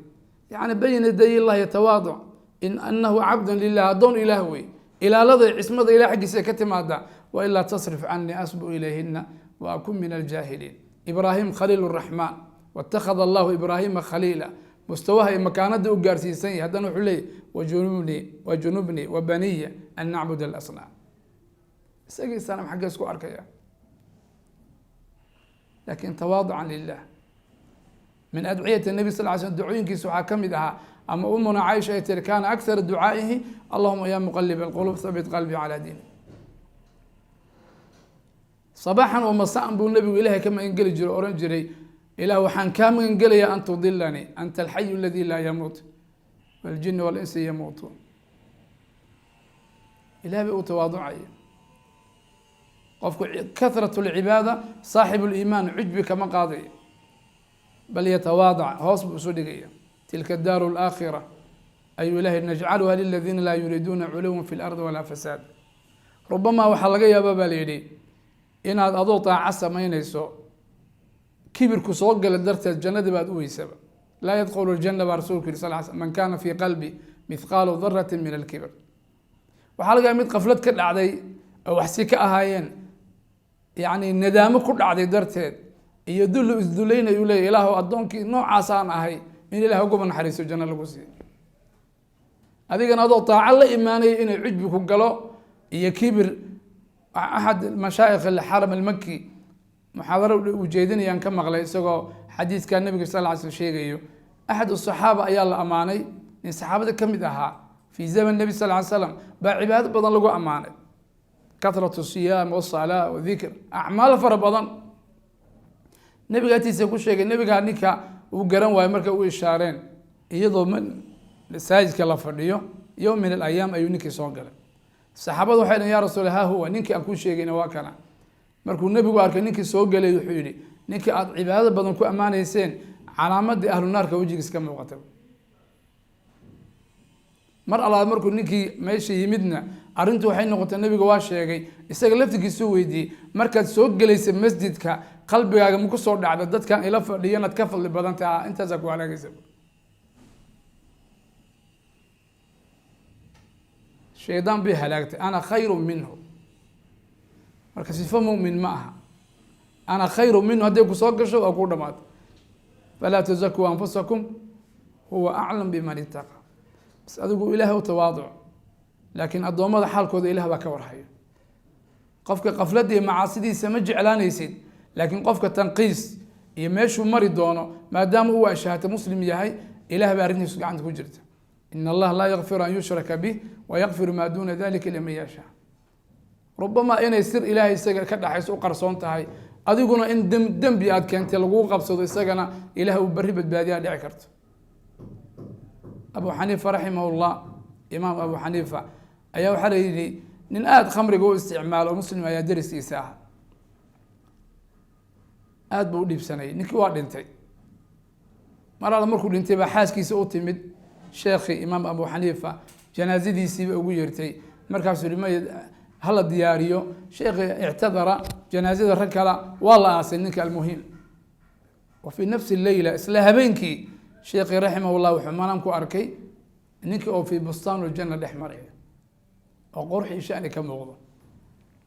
yani bayna yaday illahi yatawaaduc, in anahu cabdan lilah, addoon Ilaah wey, ilaalada cismada ilah xaggiisa ka timaada. Wailaa tasrif canii asbu ilayhina wa akun min aljaahiliin. Ibraahim khaliil raxmaan, waittakhada allahu Ibraahima khaliila. Mustawaha iyo makaanada u gaarsiisan yahay, haddana wuxuu leeyay wajunubni wajunubni wa baniya an nacbud alasnaam. Isagii sanam xaggee isku arkaya? Lakin tawaaducan lilah. Min adciyati nabi sal ly slm, ducooyinkiisa waxaa ka mid ahaa, ama umuna Caaisha ay tiri, kana akthara ducaa'ihi: "Allahuma ya muqalib alqulub, habit qalbi calaa diini." Sabaxan wa masaan buu nabigu Ilahay ka magan geli jiray, ohan jiray: "Ilah, waxaan kaa magan gelayaa an tudilanii, anta alxayu aladi laa yamuut waljin walinsi yamuutuun." Ilah bay u tawaaducaya. Qofku kahrat lcibaada, saaxib liimaan, cujbi kama qaadayo, bal yatawaadac, hoos buu isu dhigaya. "Tilka daaru alaakhira," ayuu ilahay, "najcaluha liladiina laa yuriiduuna culuwa fi lardi walaa fasaad." Rubama waxaa laga yaaba, baa la yidhi, inaad adoo daaco samaynayso kibirku soo gala darteed jannadii baad u weysaba. "Laa yadkhulu ljana," baa rasulku yihi sal sl, "man kana fii qalbi mithqaalu darati min alkibr." Waxaa laga yaaba mid qaflad ka dhacday oo waxsi ka ahaayeen, yacni nadaamo ku dhacday darteed iyo dullu isduleynayuu leeya, "Ilaahu, addoonkii noocaasaan ahay," in Ilah uguba naxariiso, janno lagu siiyo. Adigana adoo daaco la imaanaya inay cujbi ku galo iyo kibir. Axad mashaayikh alxaram almaki muxaadaro ujeedinayaan ka maqlay, isagoo xadiidka nabiga sal ly sl sheegayo. Axad asaxaaba ayaa la ammaanay, nin saxaabada ka mid ahaa fii zaman nebi sal ly slam baa cibaado badan lagu ammaanay, kathratu siyaam wasalaa wadikr, acmaal fara badan nebiga agtiisa ku sheegay. Nebigaa ninka uu garan waayo markay u ishaareen, iyadoo masaajidka la fadhiyo yowm min alayaam ayuu ninkii soo galay. Saxaabada waxay dhhen: "Ya rasuul, ha huwa ninkii aan kuu sheegayna, waa kana." Markuu nebigu arkay ninkii soo gelay, wuxuu yihi: "Ninkii aada cibaadada badan ku ammaanayseen, calaamadii ahlu naarka wejigiis ka muuqata." Mar allaad markuu ninkii meesha yimidna, arrintu waxay noqotay, nebiga waa sheegay, isaga laftigiisuu weydiiyey: "Markaad soo gelaysa masjidka, qalbigaaga maku soo dhacda dadkan ila fadhiyo inaad ka fadli badan taha? Intaasaa ku halaagaysa." Shaydaan bay halaagtay. "Ana khayru minhu." Marka sifo mumin ma aha. "Ana khayru minhu" hadday kusoo gasho, waa kuu dhamaatay. "Falaa tuzakuu anfusakum, huwa aclam biman itaqa." Bas adigu Ilaah u tawaaduc, laakiin addoommada xaalkooda Ilah baa ka warhayo. Qofka qafladda iyo macaasidiisa ma jeclaanaysid, laakiin qofka tanqiis iyo meeshuu mari doono, maadaama uu ashahata muslim yahay, Ilah baa arrintiisu gacanta ku jirta. In Allaha laa yakfiru an yushraka bih wayakfiru maa duuna dalika liman yashaa. Rubama inay sir Ilaahay isaga ka dhaxayso u qarsoon tahay, adiguna in dembi aad keentay laguu qabsado, isagana Ilaah uu berri badbaadiyaa dhici karto. Abu Xaniifa raximah llah, imaam Abu Xaniifa ayaa waxaa la yidhi nin aada khamriga u isticmaalo oo muslim ayaa deriskiisa ah, aada buu u dhiibsanayay. Ninkii waa dhintay. Mar alla markuu dhintay baa xaaskiisa u timid sheekhi imaam Abu Xaniifa, janaasadiisiiba ugu yeertay. Markaasuu yihi: "May, hala diyaariyo." Sheekhi ictadara, janaasada rag kala waa la aasay ninka. Almuhim, wa fii nafsi leyla, isla habeenkii, sheekhi raximah llah wuxuu manaam ku arkay ninkii oo fii bustaan ljanna dhex maraya oo qurux iyo shani ka muuqdo.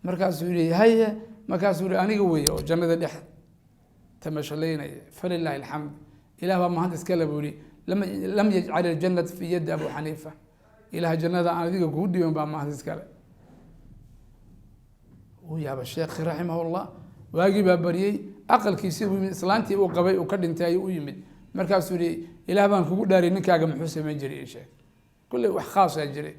Markaasuu yihi: "Haye." Markaasuu yihi: "Aniga weeye oo jannada dhex tamashalaynaya, falilahi alxamd, Ilah baa mahad iskale," buu yihi, "lam yajcal iljanata fii yaddi Abu Xaniifa. Ilah jannada aan adiga kugu dhiiban baa mahad iskale." Wuu yaaba sheekhi raximah llah. Waagii baa baryey, aqalkiisii buu yimid, islaantii uu qabay uu ka dhintay ayuu u yimid. Markaasuu yihi: "Ilaah baan kugu dhaariyay, ninkaaga muxuu samayn jiray? Ii sheeg, kulley wax khaasaa jiray."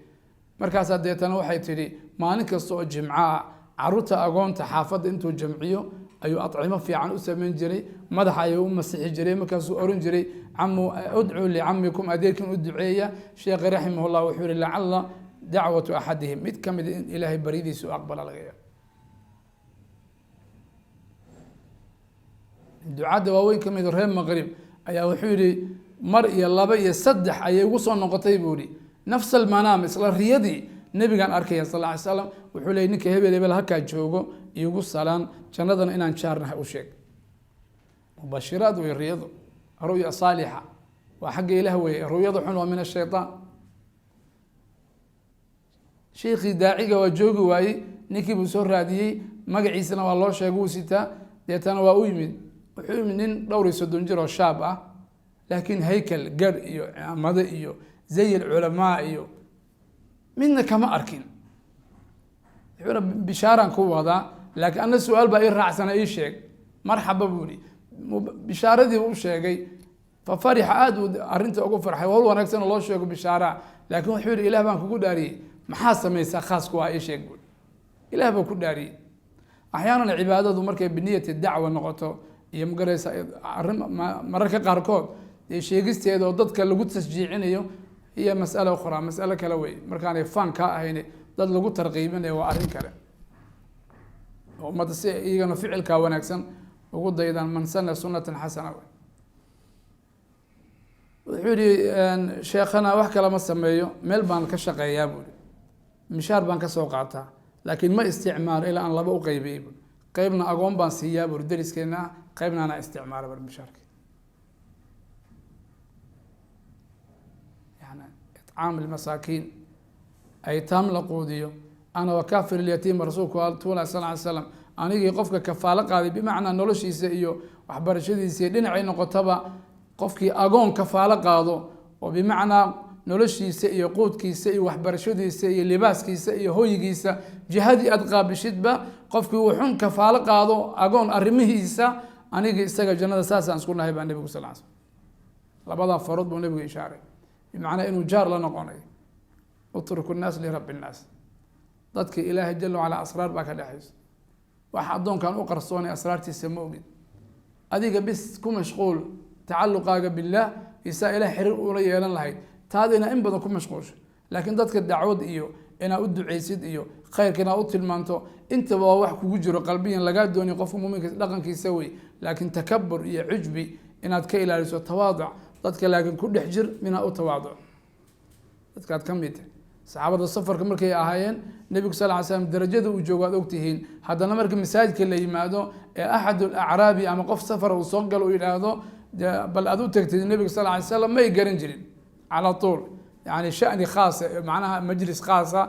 Markaasaa deetana waxay tidhi: "Maalin kasta oo jimco ah carruurta agoonta xaafadda intuu jamciyo ayuu acimo fiican u samayn jiray, madaxa ayuu u masixi jiray, markaasuu oran jiray: 'Camu, udcuu licamikum, adeerkin u duceeya.'" Sheekhi raximah llah wuxuu yihi: "Lacala dacwatu axadihim, mid ka mid in Ilaahay baryadiisa u aqbala laga yaabo." Ducadda waaweyn ka mid reer Maqrib ayaa wuxuu yihi: "Mar iyo laba iyo saddex ayay igu soo noqotay," buu yihi, "nafs almanaam, isla riyadii nebigaan arkaya sal ly slam, wuxuu leeyay: 'Ninka hebel hebel halkaa joogo iigu salaan, jannadana inaan jaarnahay u sheeg.'" Mubashiraad wey riyadu. Ru'ya saalixa waa xagga Ilaah weeye, ru'yada xun waa min ashaytaan. Sheikii daaciga waa joogi waayey, ninkii buu soo raadiyey, magaciisana waa loo sheegay, wuu sitaa. Deetana waa u yimid. Wuxuu yimid nin dhowr iyo soddon jir oo shaab ah. Laakiin haykal gar iyo cimaamado iyo zay alculamaa iyo midna kama arkin. Wuxuuna bishaaraan ku wadaa, laakiin anna su-aal baa ii raacsana, ii sheeg. Marxaba buu yihi, bishaaradii u sheegay. Fa farixa, aada uu arrinta ugu farxay, hawl wanaagsan oo loo sheego bishaaraa. Laakiin wuxuu yihi, Ilah baan kugu dhaariyey, maxaa samaysaa khaas ku ah? Ii sheeg buui. Ilah baa ku dhaariyey. Axyaanan cibaadadu markay biniyati dacwa noqoto iyo magaraysa arrin, mararka qaarkood dee sheegisteeda oo dadka lagu tasjiicinayo iyo mas'ala ukhraa, mas'alo kale wey. Markaanay faan kaa ahayn, dad lagu tarqiibinayo, waa arrin kale oo ummadda si iyagana ficilkaa wanaagsan ugu daydaan. Man sana sunatan xasana wey. Wuxuu yihi, sheekhana wax kale ma sameeyo, meel baan ka shaqeeyaa buuri, mishaar baan kasoo qaataa, laakiin ma isticmaalo ilaa aan laba u qaybiyey buuri. Qeybna agoon baan siiyaa buuri deriskeena ah, qeybna anaa isticmaala buuri mishaarka. Yani itcaam ilmasaakiin, aytaam la quudiyo. Ana wakafir ilyatiima, rasuulku tuula sal ly slam, anigii qofka kafaalo qaaday, bimacnaa noloshiisa iyo waxbarashadiisa iyo dhinacay noqotaba, qofkii agoon kafaalo qaado oo bimacnaa noloshiisa iyo quudkiisa iyo waxbarashadiisa iyo libaaskiisa iyo hoygiisa jihadii aad qaabishidba, qofkii uu xun kafaalo qaado agoon arrimihiisa, anigii isaga jannada saasaan isku nahay baa nebigu sal l slam. Labadaa farood buu nebigu ishaaray, bimacnaa inuu jaar la noqonayo. Utruku nnaas lirabbi nnaas, dadka Ilaahay jala wacalaa asraar baa ka dhexayso. Waxa addoonkan u qarsoonay asraartiisa ma ogid. Adiga bis ku mashquul tacaluqaaga billaah, isaa ilaah xiriir ula yeelan lahayd, taadina in badan ku mashquulsho. Laakiin dadka dacwad iyo inaad u duceysid iyo khayrka inaad u tilmaanto, intaba waa wax kugu jiro qalbiyan lagaa doonay qofka muminka dhaqankiisa wey. Laakiin takabur iyo cujbi inaad ka ilaaliso, tawaaduc dadka, laakiin ku dhex jir inaad u tawaaduc dadkaad ka mid tahay. Saxaabada safarka markay ahaayeen, nebigu sal ly slam darajada uu joogo aad ogtihiin. Haddana marka masaajidka la yimaado ee axad alacraabi ama qof safara uu soo galo uu yidhaahdo bal aad u tagtid nebiga sal ly slam, may garan jirin calaa tuul. Yani shani khaasa, macnaha majlis khaasa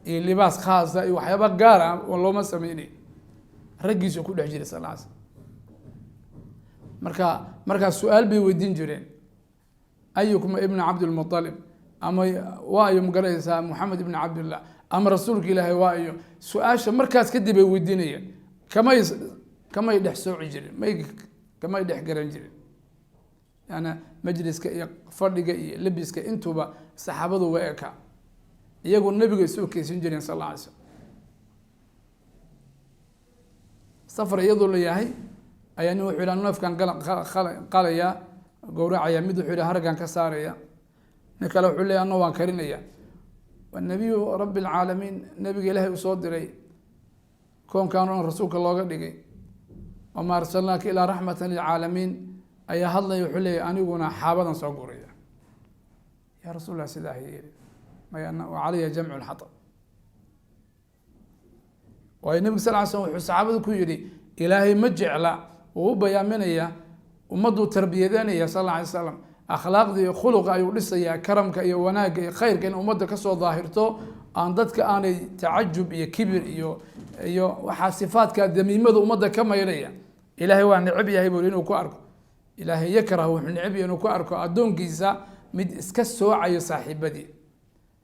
iyo libaas khaasa iyo waxyaaba gaar ah oo looma sameynay, raggiisu ku dhex jiray sal ly slam. Marka markaas su-aal bay weydiin jireen, ayukuma ibna Cabdilmualib, ama waa iyo magaraysaa Moxamed ibn Cabdillah, ama rasuulka Ilaahay waa iyo. Su-aasha markaas kadib ay weydiinayeen, kamay dhex sooci jirin, may kamay dhex garan jirin. Yani majliska iyo fadhiga iyo lebiska intuba saxaabadu waa ekaa, iyagu nebiga isu ekeysan jireen sal alla alay slam. Safar iyadoo la yahay ayaa nin wuxuu yidhi neefkan qalaya, gowracaya. Mid wuxuu yidhi haraggan ka saaraya. Nin kale wuxuu leeyay anna waan karinaya. Nabiyu rabbi alcaalamiin, nabiga Ilaahay uu soo diray koonkan oon rasuulka looga dhigay, wamaa arsalnaaka ilaa raxmatan lilcaalamiin, ayaa hadlaya. Wuxuu leeyahy aniguna xaabadan soo guraya. Yaa rasuul lah, sidaa ha yeeli, maya wa calaya jamcu lxatab. Waayo nebiga sal ly slam wuxuu saxaabada ku yihi Ilaahay ma jecla, wuu u bayaaminaya ummadduu tarbiyadanaya sal alla alay slam, akhlaaqda iyo khuluqa ayuu dhisayaa, karamka iyo wanaagga iyo khayrka in ummadda kasoo daahirto, aan dadka aanay tacajub iyo kibir iyo waxaa sifaadka damiimada ummadda ka maydhaya. Ilaahay waa necab yahay buri inuu ku arko, Ilaahay yakrah, wuxuu necab yahay inuu ku arko addoonkiisa mid iska soocayo saaxiibadii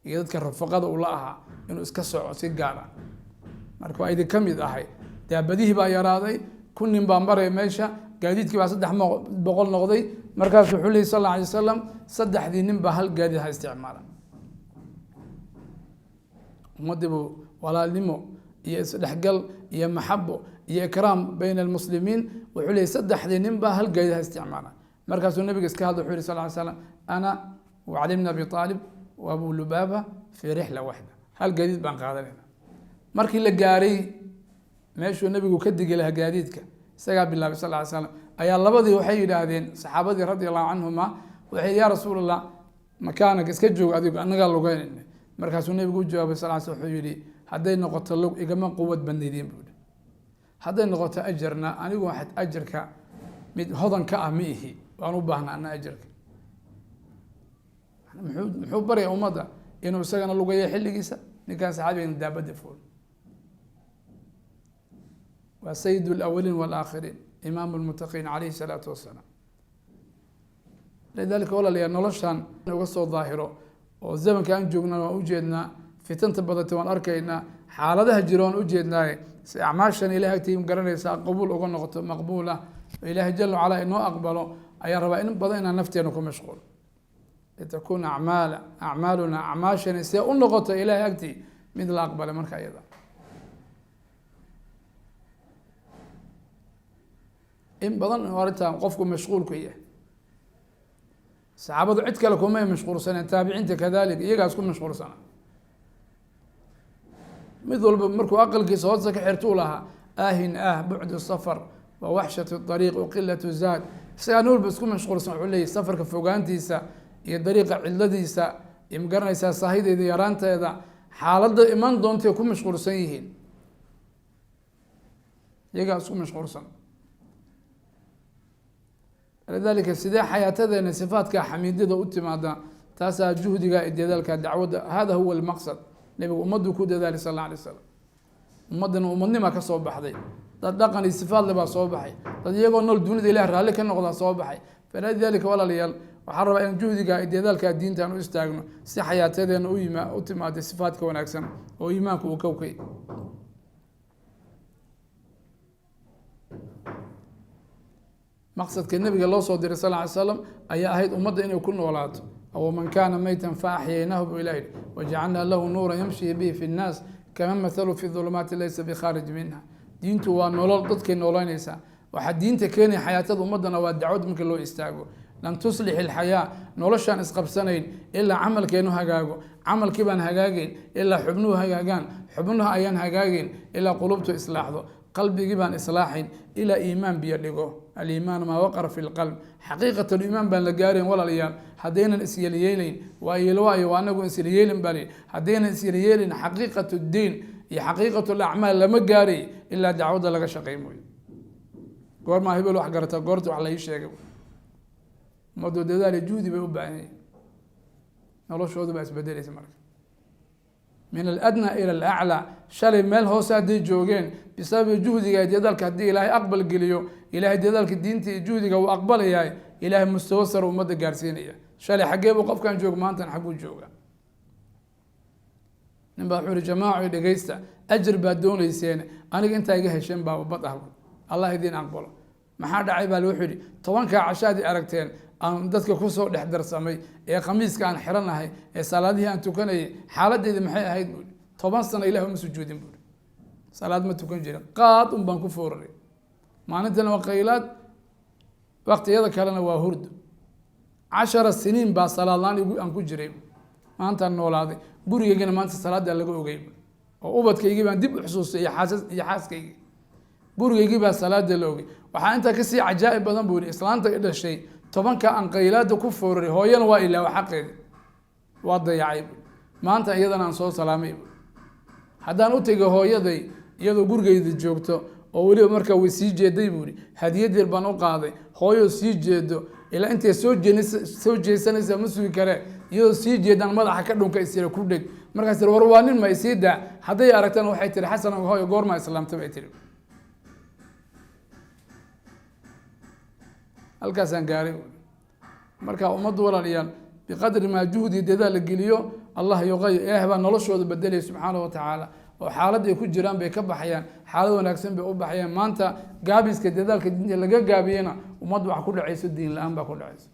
iyo dadka rafaqada ula ahaa, inuu iska sooco si gaar ah. Marka waa idin ka mid ahay. Daabadihii baa yaraaday, kun nin baa maraya meesha, gaadiidkii baa 300 noqday. Markaas wuxuu lehy sal alla alay wasalam, saddexdii nin baa hal gaadiid ha isticmaala. Ummaddii buu walaalnimo iyo isdhexgal iyo maxabo iyo ikraam bayna almuslimiin. Wuxuu leeyay saddexdii nin baa hal gaadiid ha isticmaala. Markaasuu nabiga iska hadla, wuxuu yihi sal ly slam, ana wa Cali bn Abi Aalib wa Abu Lubaaba fii rixla waxda, hal gaadiid baan qaadanayna. Markii la gaaray meeshuu nabigu ka digi lahaa gaadiidka, isagaa bilaabay sal ly slam, ayaa labadii waxay yidhaahdeen saxaabadii radi allahu canhuma, waxay ya rasuul allah, makaanaka iska joog adigu, annagaa lugeynayna. Markaasuu nabigu u jawaabay sal sl, wuxuu yihi hadday noqoto lug igama quwad badnaydin buuhi, hadday noqoto ajarna anigu waxaad ajarka mid hodan ka ah ma ihi, waan u baahnaa ana ajarka. Muxuu baraya ummadda inuu isagana lugeeyo xilligiisa, ninkaan saxaabigana daabadda fuul. Waa sayid alawaliin waalaakhiriin, imaamu lmuttaqiin calayhi salaatu wassalaam. Lidalika walaalayaal, noloshan uga soo daahiro oo zamanka aan joognana waan ujeednaa, fitanta badatay waan arkaynaa, xaaladaha jiro waan ujeednaaye, si acmaashan ilahay agtii garanaysaa qabuul uga noqoto, maqbuula oo ilaahay jala wacalaa inoo aqbalo, ayaa rabaa in badan inaan nafteena ku mashquulo. Litakuuna acmaala acmaaluna, acmaashani see u noqoto ilahay agtii mid la aqbalay. Marka iyada in badan arrintan qofku mashquulku yahay, saxaabadu cid kale kumay mashquulsaneen, taabiciinta kadalik iyagaas ku mashquulsana. Mid walba markuu aqalkiisa hoosta ka xirtuu lahaa aahin ah bucdu safar wa waxshat dariiq wa qilatu zaad. Isagaa nin walba isku mashquulsan, wuxuu leeyahy safarka fogaantiisa iyo dariiqa cidladiisa iyo magaranaysaa saahideeda yaraanteeda, xaaladda iman doontay ku mashquulsan yihiin, iyagaa isku mashquulsan. Lidalika sidee xayaatadeena sifaadka xamiidada u timaada? Taasaa juhdiga iyo dadaalka dacwadda. Hada huwa almaqsad. Nebigu ummaddu ku dadaalay sal alla alay slam, ummaddana umadnima ka soo baxday, dad dhaqan iyo sifaadle baa soo baxay, dad iyagoo nool dunida ilah raalli ka noqdaa soo baxay. Falidalika walaalayaal, waxaan rabaa in juhdiga iyo dadaalka diintaan u istaagno si xayaatadeena u timaada sifaadka wanaagsan oo iimaanku uu kowkay. Maqsadka nabiga loo soo diray sal ly slam ayaa ahayd ummadda inay ku noolaato. Waman kaana meytan fa axyaynaahu buu ilah yihi, wajacalnaa lahu nuuran yamshi bihi fi nnaas kama mathalu fi dulumaati laysa bikhaarij minha. Diintu waa nolol, dadkay noolaynaysaa. Waxaa diinta keenaya xayaatada ummaddana waa dacwad marka loo istaago. Lan tuslix ilxayaa, noloshaan isqabsanayn ilaa camalkeenu hagaago. Camalkii baan hagaagayn ilaa xubnuhu hagaagaan, xubnuha ayaan hagaagayn ilaa qulubtu islaaxdo, qalbigii baan islaaxayn ilaa iimaan biyo dhigo. Aliimaan maa waqara fi lqalb, xaqiiqat liimaan baan la gaarayn walaalayaal haddaynan isyeelyeelayn. Waa yeelwaayo, waa anagu isyeelyeelin baa lihi. Haddaynan isyeelyeelin xaqiiqat ddiin iyo xaqiiqat lacmaal lama gaaray ilaa dacwadda laga shaqey mooyo. Goormaa hebel wax garata? Goorta wax la ii sheegay. Ummaddu dadaal iyo juhdi bay u baahan yihin, noloshoodu baa isbedelaysa. Marka min aladnaa ila alaclaa, shalay meel hoose hadday joogeen, bisababi juhdiga iyo dadaalka haddii ilaahay aqbal geliyo, ilaahay dadaalka diinta iyo juhdiga uu aqbalayahay, ilaahay mustawo sare ummadda gaarsiinaya. Shalay xaggee buu qofkan joog, maantan xagguu jooga? Nin baa wuxuu yihi, jamaaco dhegeysta, ajir baad dooneyseen, aniga intaa iga hesheen baaba bad ah, Allah idiin aqbalo. Maxaa dhacay baa? Wuxuu yihi, 10-kaa cashaadii aragteen aan dadka kusoo dhex darsamay ee khamiiska aan xiranahay ee salaadihii aan tukanayay, xaaladdeedi maxay ahayd buui? 10 sano ilah uma sujuudin buui, salaad ma tukan jirin, qaad un baan ku fooraray. Maalintana waa qaylaad, waktiyada kalena waa hurdo. 10 siniin baa salaad laan aan ku jiray. Maantaan noolaaday, gurigaygana maanta salaaddaa laga ogay, oo ubadkaygii baan dib u xusuustay iyo xaasas iyo xaaskaygii, gurigaygii baa salaada la ogay. Waxaa intaa kasii cajaa'ib badan buu yihi, islaanta i dhashay 10-ka aan qaylaada ku fooraray, hooyana waa ilaawa, xaqeedi waa dayacay buui. Maanta iyadana aan soo salaamay buui. Haddaan u tegay hooyaday iyadoo gurigeyda joogto oo weliba markaa way sii jeeday buu yihi, hadiyad yar baan u qaaday. Hooyoo sii jeedo ilaa intay soo jeesanaysa ma sugi karee, iyadoo sii jeedaan madaxa ka dhunka isira ku dheg. Markaas tiri, war waa nin, ma isii daa? Hadday aragtana waxay tiri, xasan hooyo goormaa islaamtay bay tiri. Halkaasaan gaaray. Marka ummaddu walaalayaal, biqadri maa juhdi dadaal la geliyo, allah yuqayir, ilaah baa noloshooda bedelaya subxaanahu watacaala, oo xaalad ay ku jiraan bay ka baxayaan, xaalad wanaagsan bay u baxayaan. Maanta gaabiska dadaalka diinta laga gaabiyena ummaddu wax ku dhacayso, diin la-aan baa ku dhacayso.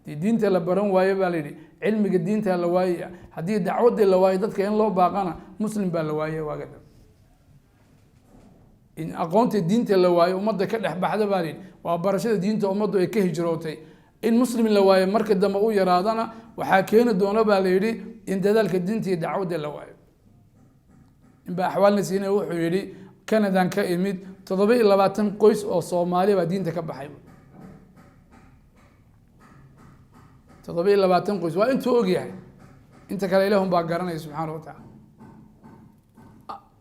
Haddii diinta la baran waayo baa la yidhi, cilmiga diinta la waayaya. Haddii dacwadii la waayo dadka in loo baaqana, muslim baa la waayaya. Waaga dab in aqoonta diinta la waayo ummadda ka dhex baxda baa la yidhi, waa barashada diinta ummaddu ay ka hijrootay. In muslim la waayo marka dambe u yaraadana waxaa keeni doona baa la yidhi in dadaalka diinta iyo dacwadda la waayo. Inbaa axwaalna siinay, wuxuu yidhi Canadan ka imid, 27 qoys oo Soomaaliya baa diinta ka baxay. 27 qoys waa intuu ogyahay, inta kale ilaahun baa garanaya subxaana wa tacaala.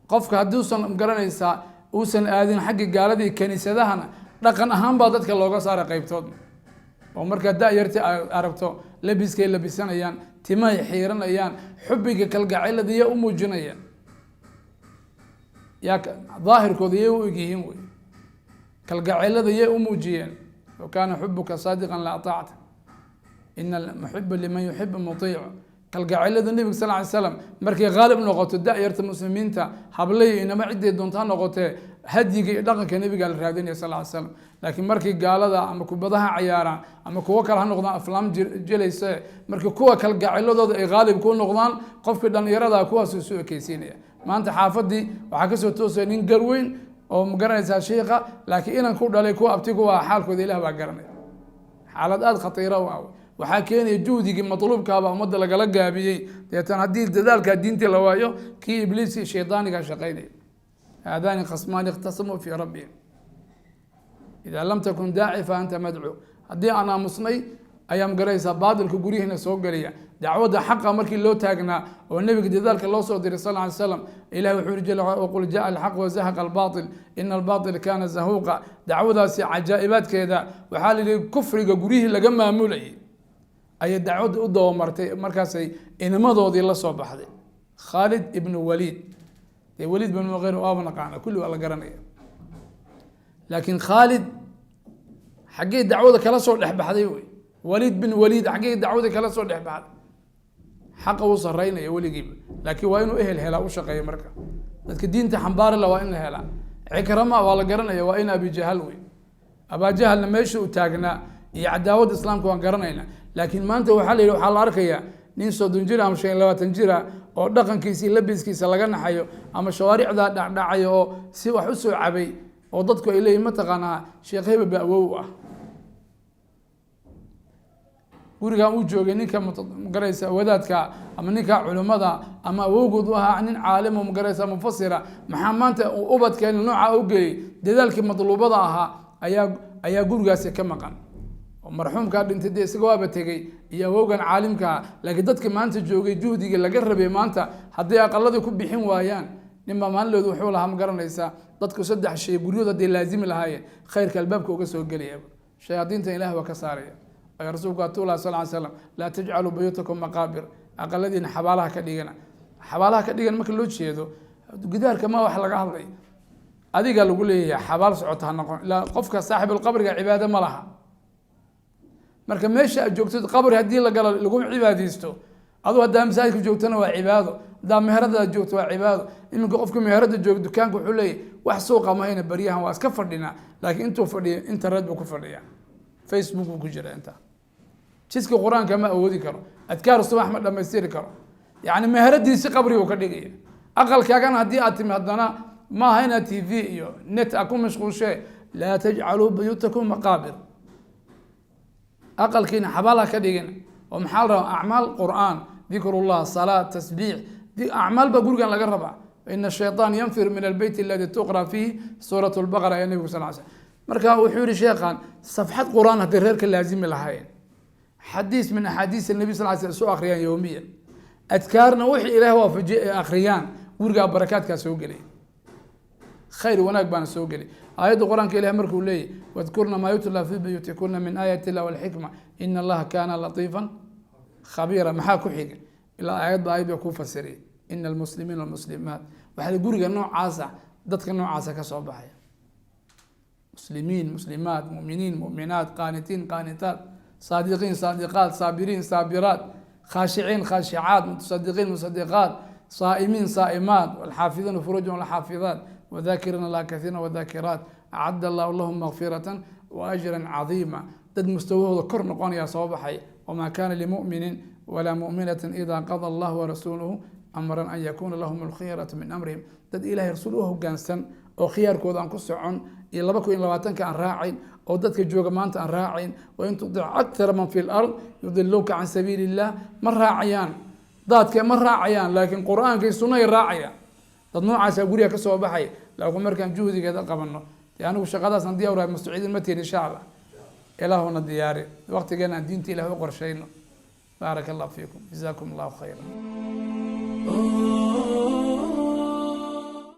Qofka hadduusan garanaysaa uusan aadin xagga gaalada iyo kaniisadahana, dhaqan ahaan baa dadka looga saara qeybtood. Oo markaa da-yarta aragto labiskay labisanayaan, timahay xiiranayaan, xubiga kalgacaylada yaa u muujinayaan, yaa daahirkooda yay u egyihiin wey, kalgacaylada yay u muujiyeen. Low kaana xubuka saadiqan la aطacta, ina almuxiba liman yuxibu mutiic. Kalgacaylada nebiga sal ly slam markay haalib noqoto da-yarta muslimiinta, hablay inama ciday doonta ha noqotee, hadyiga iyo dhaqanka nebiga la raadinaya sal ly slam. Laakiin markii gaalada ama kubadaha cayaaraan ama kuwo kale ha noqdaan, aflaam jelayse, markii kuwa kalgacayladooda ay haalib ku noqdaan, qofkii dhalinyarada kuwaasuu soo ekeysiinaya. Maanta xaafadii waxaa kasoo toosaya nin garweyn oo magaranaysaa shiika, laakiin inan ku dhalay kuwa abti kuwa xaalkooda Ilah baa garanaya. Xaalad aada khatiira u ah waxaa keenaya juhdigii matluubkaabaa ummadda lagala gaabiyey. Deetan haddii dadaalkaa diintii la waayo, kii ibliiskii shaydaanigaa shaqaynaya. Haadaani khasmaani ikhtasamuu fii rabbihim, idaa lam takun daaci fa anta madcuu. Haddii aan aamusnay ayaa magaraysaa baatilka guryihiina soo gelaya. Dacwadda xaqa markii loo taagnaa oo nebiga dadaalka loo soo diray sal ly slam, Ilahi wuxuu yihi jal waqul jaa alxaq wazahaqa albaatil ina albaatil kana zahuuqa. Dacwadaasi cajaa'ibaadkeeda waxaa la yihi kufriga guryihii laga maamulayay ayay dacwadda u dabamartay. Markaasay inimadoodii la soo baxday Khaalid ibnu Waliid. Dee Waliid ibnu Muqir waaba naqaana, kulli waa la garanaya, laakiin Khaalid xaggee dacwada kala soo dhex baxday? Wey Waliid bin Waliid xaggee dacwada kala soo dhex baxday? Xaqa wuu sareynaya weligiiba, laakiin waa inuu ehel helaa u shaqeeya. Marka dadka diinta xambaari la waa in la helaa. Cikrama waa la garanaya, waa in Abijahal wey. Abajahalna meesha uu taagnaa iyo cadaawadda islaamka waan garanayna. Laakiin maanta waxaa la yidhi, waxaa la arkayaa nin 30 jir ama 25 jira oo dhaqankiisa iyo labiskiisa laga naxayo ama shawaaricdaa dhacdhacayo oo si wax u soo cabay, oo dadku ay leeyihin mataqaanaa Sheekh Hebel ba awow ah. Gurigan uu joogay ninka magaraysa wadaadka ama ninka culimmada ama awowgood u ahaa nin caalimo magaraysa mufasira. Maxaa maanta ubadkeena nooca u geeyey? Dadaalkii matluubada ahaa ayaa gurigaasi ka maqan. Oo marxuumkaa dhintay, dee isaga waaba tegey iyo awowgan caalimkaa, laakiin dadka maanta joogay juhdigii laga rabay maanta hadday aqaladii ku bixin waayaan. Ninbaa maalinloodu wuxuu lahaa, ma garanaysaa, dadku saddex shay guryahood hadday laazimi lahaayeen, khayrka albaabka uga soo gelaya, shayaadiintan Ilaah waa ka saaraya. Ay rasuulku atulah sal ly slam, laa tajcaluu buyuutakum maqaabir, aqaladiina xabaalaha ka dhigana. Xabaalaha ka dhigan marka loo jeedo gidaarka ma wax laga hadlay, adiga lagu leeyahay xabaal socota ha noqon. Ilaa qofka saaxibulqabriga cibaado ma laha. Marka meesha aad joogto qabri haddii la galo laguma cibaadeysto. Aduu haddaa masaajidka joogtana waa cibaado, haddaa meherada aad joogto waa cibaado. Iminka qofka meherada jooga dukaanka wuxuu leeyahy wax suuqa mahayna baryahan, waa iska fadhinaa. Laakiin intuu fadhiyo internet buu ku fadhiyaa, Facebook buu ku jira, intaa jiska qur-aanka ma awoodi karo, adkaar subax ma dhamaystiri karo. Yacni meheradiisi qabrigu ka dhigaya. Aqalkaagana haddii aad timi haddana maaha inaad TV iyo net a ku mashquulshee. Laa tajcaluu buyuutakum maqaabir, aqalkiina xabaal ha ka dhigin. Oo maxaa la rabaa? Acmaal qur'aan, dikrullah, salaad, tasbiix, acmaal baa gurigan laga rabaa. Ina shayطaan yanfir min albeyt aladi tuqra fiihi suurat lbaqara ayaa nebigu sal slam. Marka wuxuu yihi sheekhan, safxad qur-aan hadday reerka laazimi lahayn, xadiis min axaadiis nabi sal slam soo akhriyaan yowmiyan, adkaarna wixii Ilaah waafajiyay ay akhriyaan, gurigaa barakaadkaa soo gelay, khayr wanaag baana soo gelay. Aayadda qur-aanka ilahi markuu leeyahy wadkurna maa yutla fi buyuutikuna min aayati illah walxikma ina allaha kaana latiifan khabiira. Maxaa ku xiga? Ilaa aayadba aayad bay kuu fasiriyay. Ina almuslimiina walmuslimaat, waxaa guriga noocaasa dadka noocaasa ka soo baxaya: muslimiin, muslimaat, muminiin, muminaat, qaanitiin, qaanitaat, saadiqiin, saadiqaat, saabiriin, saabiraat, khaashiciin, khaashicaat, mutasadiqiin, musadiqaat, saa'imiin, saa'imaat, walxaafidiina furuujahum walxaafidaat, wadaakiriina allaha kathiira wadaakiraat, acadda allahu lahum makfiratan wa ajran cadiima. Dad mustawahooda kor noqonaya soo baxay. Wamaa kana limuminin walaa muminatin ida qada allahu warasuuluhu amran an yakuna lahum alkhiyaratu min amrihim. Dad Ilahay rasuul u hogaansan oo khiyaarkooda aan ku socon iyo 2020-ka aan raacayn oo dadka jooga maanta aan raacayn. Wain tutic akthara man fi lard yudiluuka can sabiili illah. Ma raacayaan daadka, ma raacayaan, laakiin qur-aanka iyo sunnahay raacayaan. Dad noocaasaa guriga kasoo baxay. Laakiin markaan juhdigeeda qabano, dee anigu shaqadaasaan diyaar rahay. Mustaciidin ma tihin, insha Allah Ilaahuna diyaari waqtigeena aan diinta Ilaah u qorshayno. Baaraka Allah fiikum, jazaakum Allahu khayra.